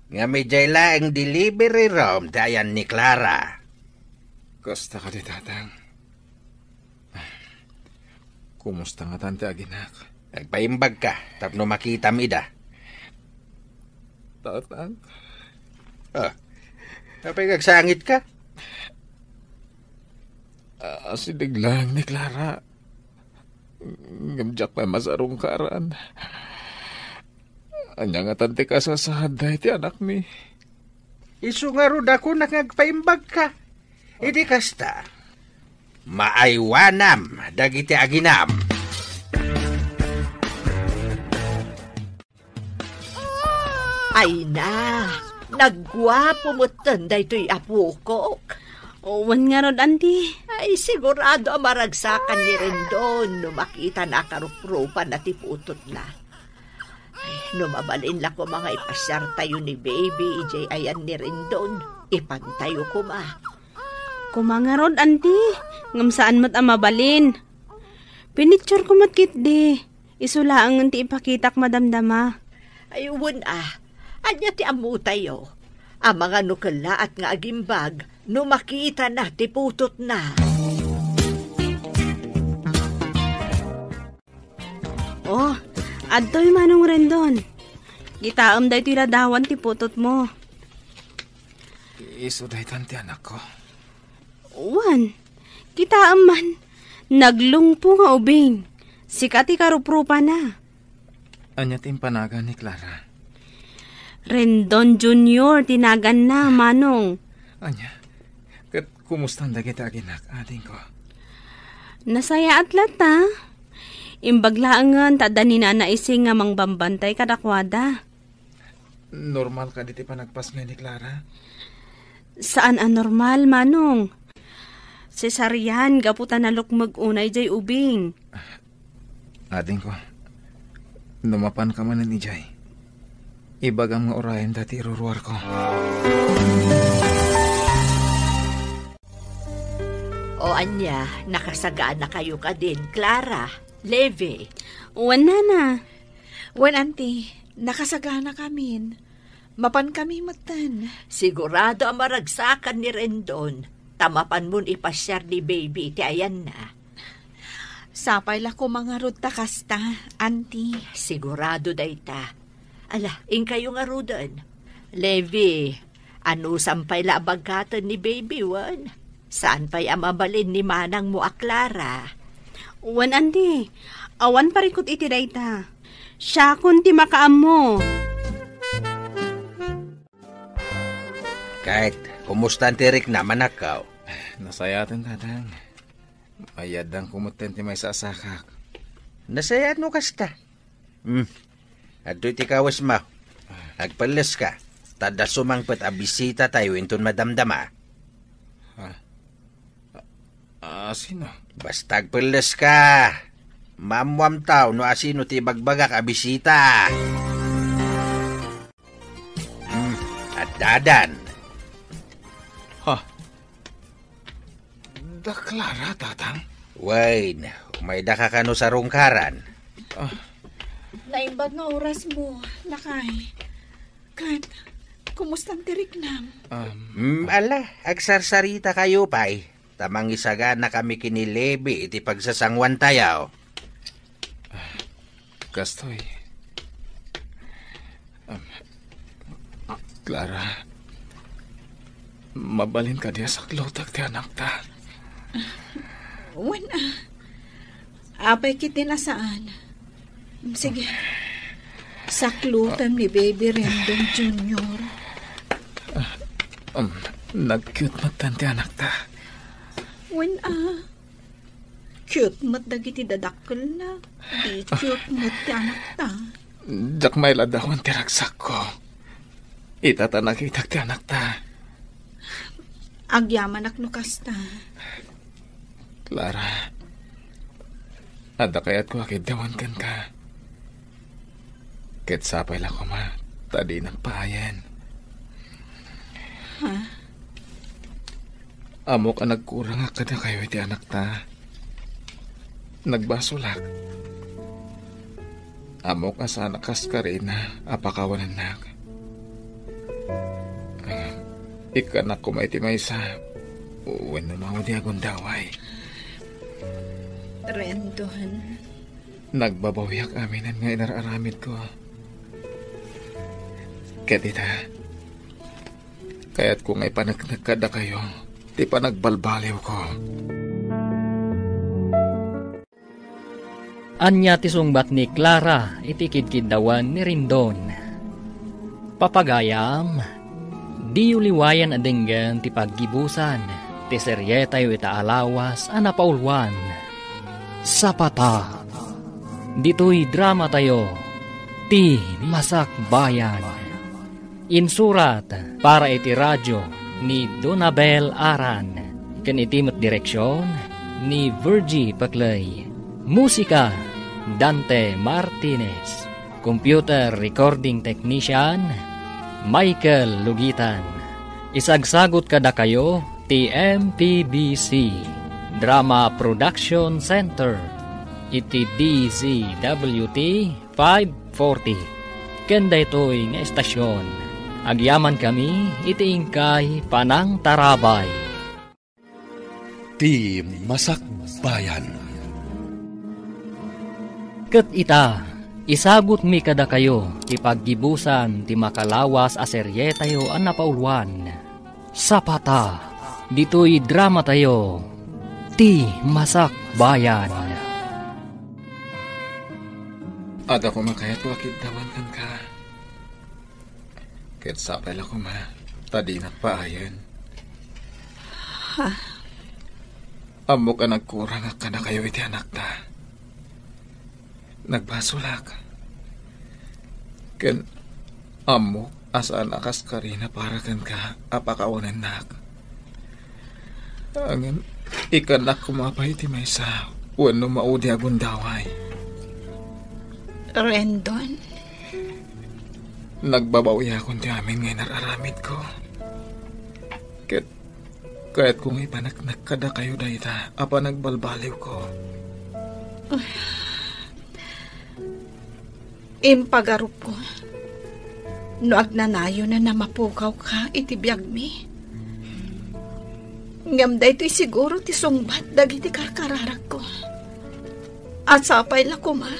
Ngem idiay laeng delivery room ti ayan ni Clara. Kasta kadi, Tatang? Kumusta ngatan ti aginak? Agpaimbagka tapno makitam ida. Tatang? Ah, apay nga agsangitka? Asideg laeng ni Clara. Ngem diak pay masarungkaran. Ania ngatan ti kasasaadda iti anakmi? Isu ngarud a kunak nga agpaimbagka. Idi kasta, maaywanam dagiti aginam. Ay na, nagguapo metten daytoy apokok. Wen ngarud, anti. Ay, sigurado a maragsakan ni Rendon no makitana a karuprupanna ti putotna. Ay, no mabalin la koma nga ipasiartayo ni Baby idiay ayan ni Rendon. Ipantayo koma. Koma ngarud, anti, ngem saan met a mabalin. Pinicture ko met ketdi. Isu laengen ti ipakitak madamdama. Ay, wen a. Ania ti ammotayo? Amangan no kellaat nga agimbag no makitana ti putotna. Oh, adtoy Manong Rendon. Kitaem daytoy ladawan ti putotmo. Isu daytan ti anakko. Wen, kitaem man, naglungpo nga ubing. Sika ti karuprupana. Ania ti impanagan ni Clara? Rendon Junior ti naganna, Manong. Ania? Ket kumustan dagiti aginak, adingko? Nasayaat latta. Imbag laengen ta adda ni Nana Ising nga mangbambantay kadakuada. Normal kadi ti panagpasngay ni Clara? Saan a normal, Manong. Cesarean gapu ta nalukmeg unay jay ubing. Adingko, no mapanka manen idiay, ibagam nga urayenda ti iruruarko. O ania, nakasagaanakayo kadin, Clara, Levi? Wen, Nana. Wen, Auntie, nakasaganakamin. Mapankami metten. Sigurado a maragsakan ni Rendon, ta mapanmon ipasiar ni Baby iti ayanna. Sapay la koma ngarud ta kasta, Auntie. Sigurado dayta. Ala, inkayo ngaruden. Levi, anusam pay la a baggaten ni Baby, wen? Saan pay a mabalin ni manangmo a Clara? Wen, Auntie, awan parikut iti dayta. Siakon ti makaammo. Ket, kumustan ti riknam, anakko? Nasayaaten, Tatang. Mayaddanko metten ti maysa a sakak. Nasayaat no kasta. Hmm. Adtoy ti kawesmo. Agpelleska. Ta adda sumangpet a bisitatayo inton madamdama. Ah. Ah, sino? Basta agpelleska. Maammoamtaw no asino ti ibagbagak a bisita. Hmm, addadan. Ha? Da Clara, Tatang? Wen, umaydaka kano sa rungkaran? Ah. Naimbag nga orasmo, lakay. Ket, kumustan ti riknam? Um, Hmm, ala, agsarsaritakayo pay. Ta mangisaganakami ken ni Levi iti pagsasanguantayo. Kastoy. Um, Clara, mabalin kadi a saklutek ti anakta? Wen, ah. Apay ketdin a saan? Sige. Saklutem ni Baby Rendon Junior. Um, nag-cute metten ti anakta. Wen, ah. Cute met dagiti dadakkelna. Di cute met ti anakta. Diak mailadawan ti ragsakko. Ita ta nakitak ti anakta. Agyamanak no kasta. Clara, adda kayatko a kiddawan kenka. Ket sapay la koma, ta dinak paayen. Ha? Ammok a nagkurangak kadakayo iti anakta. Nagbasolak. Ammok a saanak a kaskarina a pakawanennak. Ikkanak koma iti maysa, wenno mawdi a gundaway. Rendon. Nagbabawiak aminen nga inar-aramidko. Ket ita, kayatko nga ipaneknek kadakayo ti panagbalbaliwko. Ania ti sungbat ni Clara iti kidkiddawan ni Rendon? Papagayam, diyo liwayan a denggen ti paggibusan ti serietayo ita a lawas a napauluan, Sapata. Ditoy dramatayo, Ti Masakbayan. Insurat para iti radio ni Donabel Aran, ken iti met direksion ni Virgie Peclay. Musika, Dante Martinez. Computer recording technician, Michael Lugitan. Isagsagut kadakayo ti M P B C Drama Production Center iti D Z W T five forty. Ken daytoy nga estasion, agyamankami iti inkay panangtarabay. Ti Masakbayan. Ket ita, isagutmi kadakayo ti paggibusan ti makalawas a serietayo a napauluan. Sapata, ditoy dramatayo, Ti Masakbayan. Adda koma kayatko a kiddawan kenka. Ket sapay la koma, ta dinak paayen. Ha? Ammok a nagkurangak kadakayo iti anakta. Nagbasolak. Ken ammok a saan a kaskarina para kenka a pakawanennak. Ngem ikkannak koma pay ti maysa wenno maudi a gundaway. Rendon? Nagbabawiakon ti amin nga inar-aramidko. Ket kayatko nga ipaneknek kadakayo dayta a panagbalbaliwko. Impagarupko no agnanayon a mapukawka iti biagmi. Ngem daytoy siguro ti sungbat dagiti karkararagko. A sapay la koma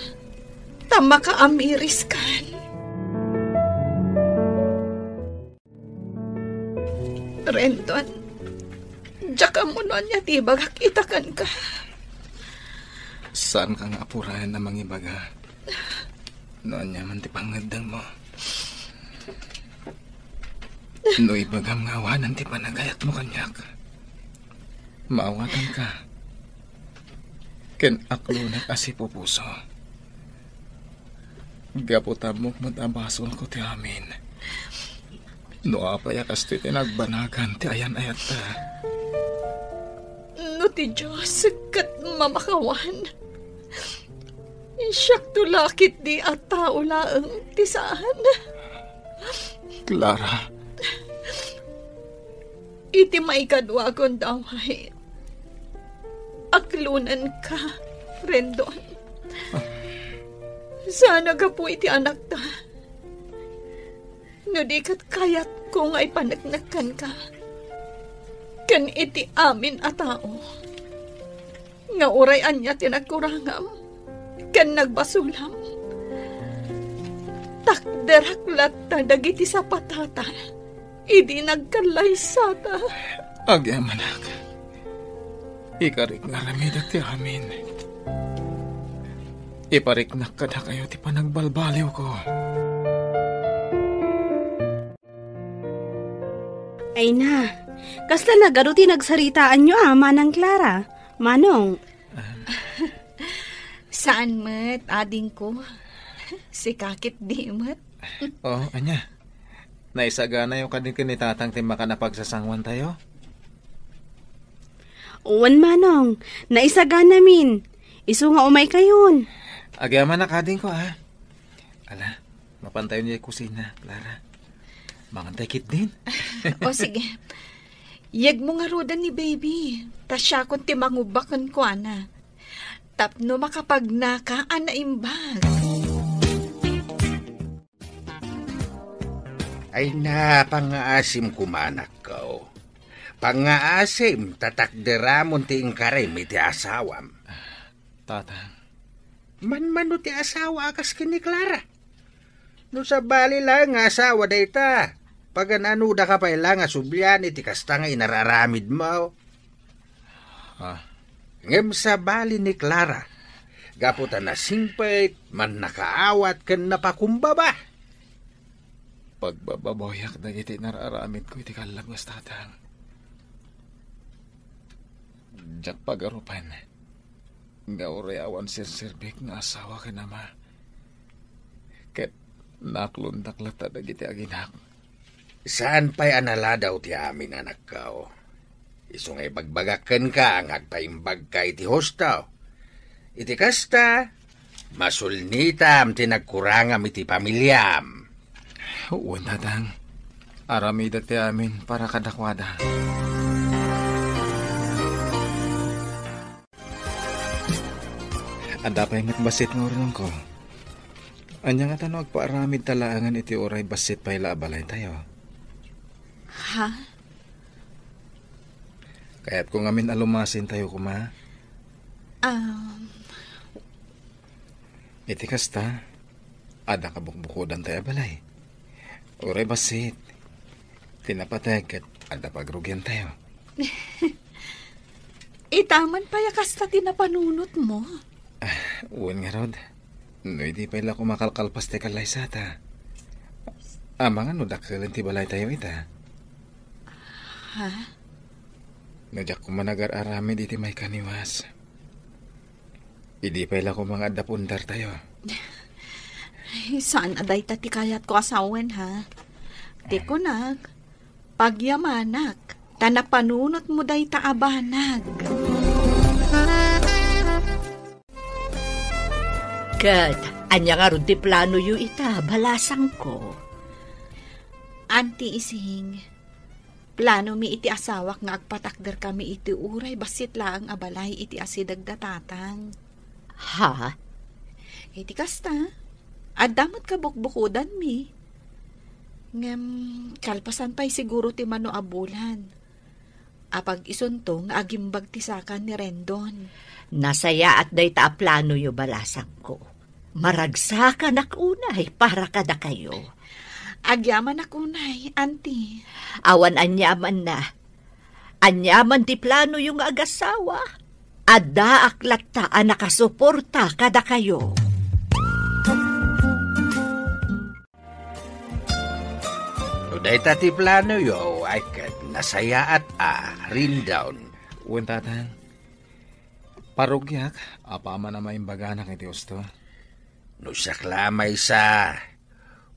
ta makaamiriskan. Rendon, diak ammo no ania ti ibagak ita kenka. Saanka nga apurayen a mangibaga no ania man ti pangngeddengmo. No ibagam nga awanen ti panagayatmo kaniak, maawatanka. Ken aklonak a sipupuso. Gapu ta ammok met a basolko ti amin. No apay a kastoy ti nagbanagan ti ayan-ayatta. No ti Dios ket mamakawan, siakto la ketdi a tao laeng ti saan. Clara. Iti maikadua a gundaway, aklonenka, Rendon. Saan a gapu iti anakta. No di ket kayatko nga ipaneknek kenka ken iti amin a tao nga uray ania ti nagkurangam ken nagbasolam, takderak latta dagiti sapatata idi nagkallaysata. Agyamanak, ikarik nga aramidek ti amin. Ipariknak kadakayo ti panagbalbaliwko. Ay na, kasla nagadu ti nagsaritaanyo a, Manang Clara? Manong? Saan met, adingko. Sika ketdi met. Oh, ania? Naisaganayo kadi ken ni Tatang ti makan a pagsasanguantayo? Wen, Manong. Naisaganamin. Isu nga umaykayon. Agyamanak, adingko, a. Ala, mapantayon idiay kusina, Clara. Mangantay ketdin. O, sige. Yegmo ngaruden ni baby. Ta siakon ti mangubba kenkuana. Tapno makapagnaka a naimbag. Ay na, pangngaasim koma, anakko. Pangngaasim, ta takderamon ti inkarim iti asawam. Tatang. Manmano ti asawa a kas ken ni Clara? No sabali laeng nga asawa dayta, pagan-anodaka pay la nga sublian iti kasta nga inar-aramidmo. Ah. Ngem sabali ni Clara, gapu ta nasingpet, mannakaawat ken napakumbaba. Pagbababawiak dagiti inar-aramidko iti kallabas, Tatang. Diak pagarupen nga uray awan serserbik nga asawa ken ama. Ket naaklondak latta dagiti aginak. Saan pay a naladaw ti amin, anakko. Isu nga ibagbagak kenka nga agpaimbagka iti husto. Iti kasta, masulnitam ti nagkurangam iti pamiliam. Wen, Tatang. Aramidak ti amin para kadakuada. Adda pay met bassit nga urnongko. Ania ngata no agpaaramidta laengen iti uray bassit pay la a balaytayo? Ha? Kayatko ngamin a lumasintayo koma. Um. Iti kasta, adda kabukbukodantay a balay. Uray bassit, ti napateg ket adda pagrugiantayo. Ita man pay a kasta ti napanunotmo? Ah, wen ngarud, no idi pay la koma kalkalpas ti kallaysata. Amangan no dakkelen ti balaytayo ita. Ha? No diak koma nagar-aramid iti maikaniwas. Idi pay la koma nga adda pundartayo. Ay, saan a dayta ti kayatko a sawen, ha? Ti kunak, pagyamanak, ta napanunotmo dayta a banag. Ket, ania ngarud ti planoyo ita, balasangko? Anti Ising, planomi iti asawak nga agpatakderkami iti uray bassit laeng a balay iti asideg da Tatang. Ha? Iti kasta, adda met kabukbukodanmi. Ngem, kalpasan pay siguro ti mano a bulan. Apag isunto nga agimbag ti saka ni Rendon. Nasayaat dayta a planoyo, balasangko. Maragsakanak unay para kadakayo. Agyamanak unay, Anti. Awan aniamanna. Aniaman ti planoyo nga agasawa, addaak latta a nakasuporta kadakayo. No dayta ti planoyo, ay ket nasayaat a, Rendon. Wen, Tatang. Parugiak, apaman a maimbaganak iti husto. No siak la a maysa,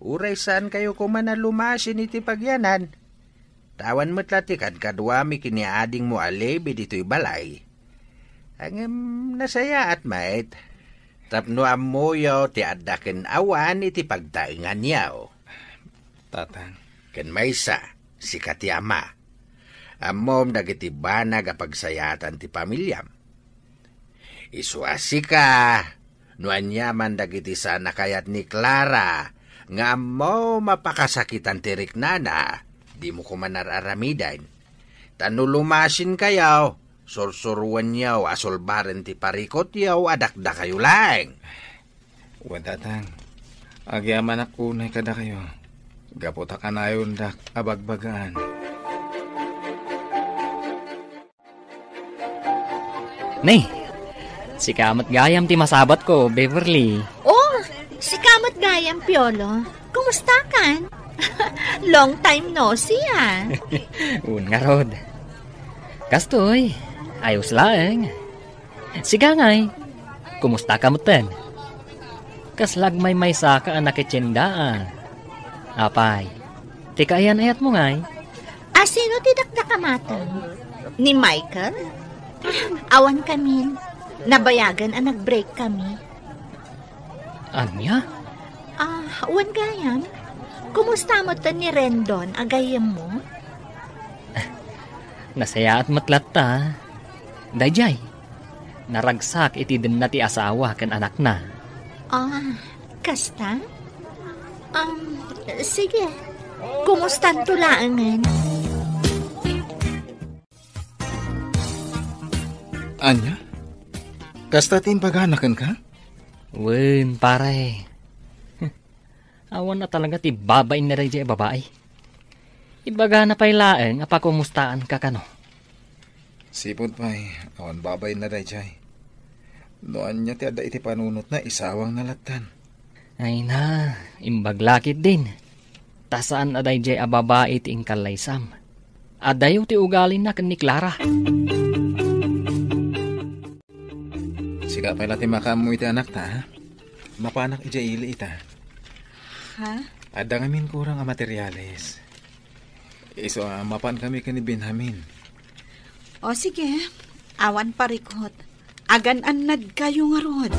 uray saankayo koma a lumasin iti pagyanan. Ta awan met la ti kadkaduami ken ni adingmo a Levi ditoy balay. Ngem nasayaat met, tapno ammoyo ti adda ken awan iti pagtaenganyo. Tatang. Ken maysa, sika ti ama. Ammom dagiti banag a pagsayaatan ti pamiliam. Isu a sika, no aniaman dagiti saan a kayat ni Clara nga ammom a pakasakitan ti riknana, dimo koma ar-aramiden. Ta no lumasinkayo, sursuroenyo a sulbaren ti parikutyo a dakdakayo laeng. Wen, Tatang, agyamanak unay kadakayo, gapu ta kanayondak a bagbagaan. Nay, sika met gayam ti masabatko, Beverly. Oh, sika met gayam, Piolo. Kumusta kan? Long time no see, ah. Wen ngarud. Kastoy, ayos laeng. Sika ngay, kumusta ka metten? Kasla agmaymaysa ka a nakitienda, a. Apay, ti kaayan-ayatmo ngay? A, sino ti dakdakamaten? Ni Michael? Ah, awan kamin. Nabayagen a nag-break kami. Ania? Ah, wen gayam. Kumusta metten ni Rendon a gayyemmo? Nasayaat met latta. Daydiay, naragsak iti denna ti asawa ken anakna. Ah, kasta? Um, sige. Kumustanto laengen? Ania? Kasta ti imbagana kenka? Wen, pare. Awan a talaga ti babain na daydiay a babai. Ibagana pay laeng a pakumustaanka kano. Sipud pay, awan babain na daydiay. No ania ti adda iti panunotna, isawangna lattan. Ay na, imbag la ketdin. Ta saan a daydiay a babai ti inkallaysam. Adayo ti ugalina ken ni Clara. Sika pay la ti makaammo iti anakta, ha? Mapanak idiay ili ita. Ha? Adda ngamin kurang a materiales. Isu a mapan kami ken ni Benjamin. O sige, awan parikut. Agan-annadkayo ngarud.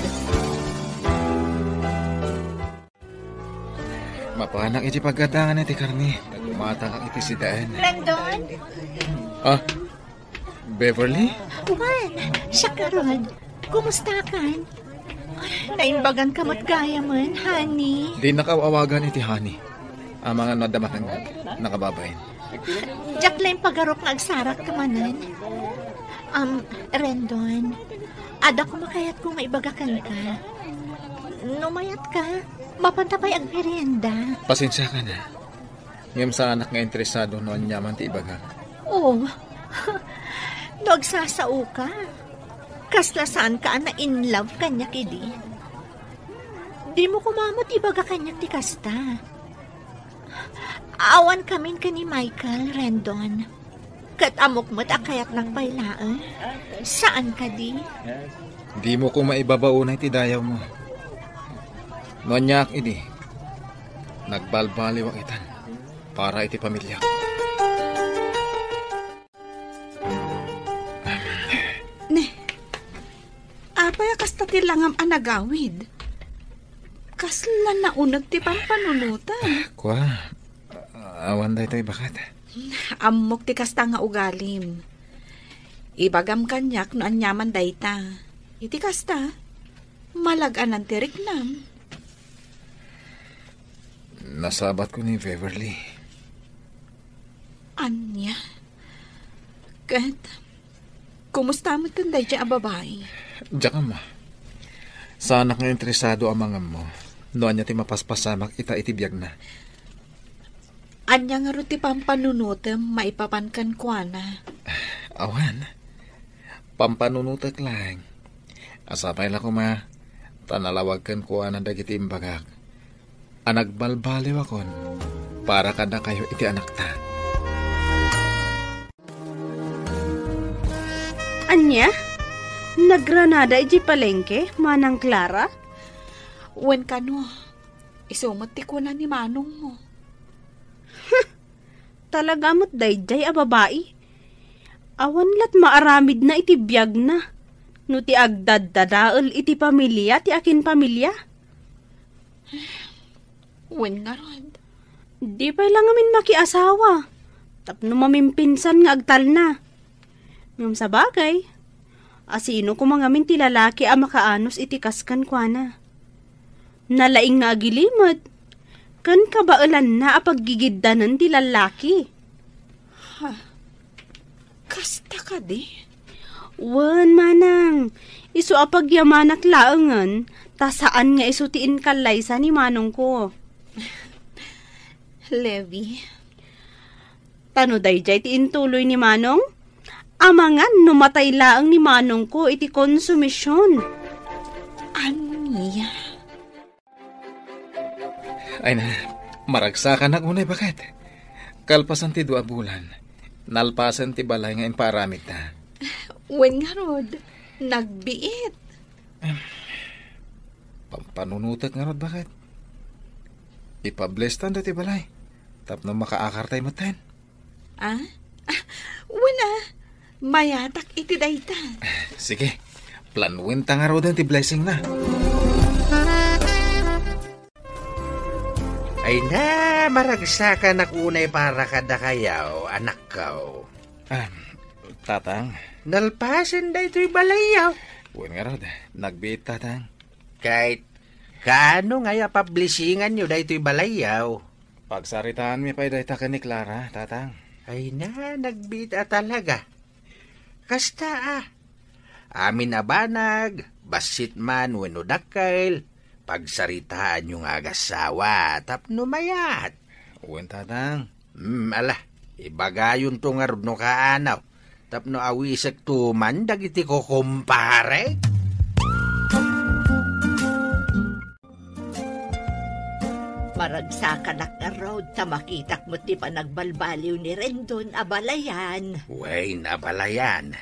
Apanak iti paggadangan iti karne. Matangak iti sidaen. Rendon? Ah, Beverly? Juan, siak ngarud. Kumustakan? Ay, naimbaganka met gayamen, honey. Dinnak aw-awagan iti honey. Amangan no adda makangnga, nakababain. Diak la impagarupka nga agsarakka manen. Um, Rendon, adda koma kayatko nga ibaga kenka. No mayatka, mapanta pay agmerienda. Pasensiakan. Ngem saanak nga interesado no aniaman ti ibagam. Oh, no agsasaoka, kasla saanka a na-in love kaniak idi. Dimo koma met ibaga kaniak ti kasta. Awankamin ken ni Michael, Rendon. Ket ammok met a kayatnak pay laeng. Saan kadi? Dimo koma ibabaonay ti dayawmo. No aniak idi, nagbalbaliwak itan para iti pamiliak. Ne, apay a kasta ti langam a nagawid? Kasla nauneg ti pampanunotem. Kua, awan daytoy baket. Ammok ti kasta nga ugalim. Ibagam kaniak no aniaman dayta. Iti kasta, malag-anan ti riknam. Nasabatko ni Beverly. Ania? Ket, kumusta met ken daydiay a babai? Diak ammo. Saanak nga interesado a mangammo no ania ti mapaspasamak ita iti biagna. Ania ngarud ti pampanunotem maipapan kenkuana? Awan. Pampanunotek laeng. Sapay la koma, ta nalawag kenkuana dagiti imbagak a nagbalbaliwakon para kadakayo iti anakta. Ania? Nagranada idiay palengke, Manang Clara? Wen kano, isu met ti kuna ni manongmo. Talaga met daydiay a babai. Awan lat maaramidna iti biagna no ti agdaddadael iti pamilia ti akinpamilia. Wen ngarud. Di pay la ngamin makiasawa tapno mamimpinsan nga agtalna. Ngem sabagay, asino koma ngamin ti lalaki a makaanus iti kas kenkuana? Nalaing nga agilimed ken kabaelanna a paggigiddanen ti lallaki. Ha? Kasta kadi? Wen, manang, isu a pagyamanak laengen, ta saan nga isu ti inkallaysa ni manongko. Levi. Ta no daydiay ti intuloy ni manong, amangan no matay laeng ni manongko iti konsumision. Ania? Ay na, maragsakanak unay baket. Kalpasan ti dua a bulan, nalpasen ti balay nga impaaramidta. Wen ngarud, nagbiit. Pampanunotek ngarud baket. Ipablestan dati balay tapno makaakartay metten. Ah? Ah, wen a, mayatak iti dayta. Sige, planuenta ngaruden ti blessing na. Ay na, maragsakanak unay para kadakayo, anakko. Ah, tatang. Nalpasen daytoy balayyo. Wen ngarud, nagbiit, tatang. Kay, kaano nga ya pablisinganyo daytoy balayyo? Pagsaritaanmi pay dayta ken ni Clara, tatang. Ay na, nagbiit a talaga. Kasta a. Amin a banag, bassit man wenno dakkel, pagsaritaanyo nga agassawa tapno mayat. Wen, tatang. Hmm, ala, ibagayonto ngarud no kaano, tapno awisekto man dagiti kukumpare. Maragsakanak ngarud ta makitak met ti panagbalbaliw ni Rendon a balayan. Wen a balayan.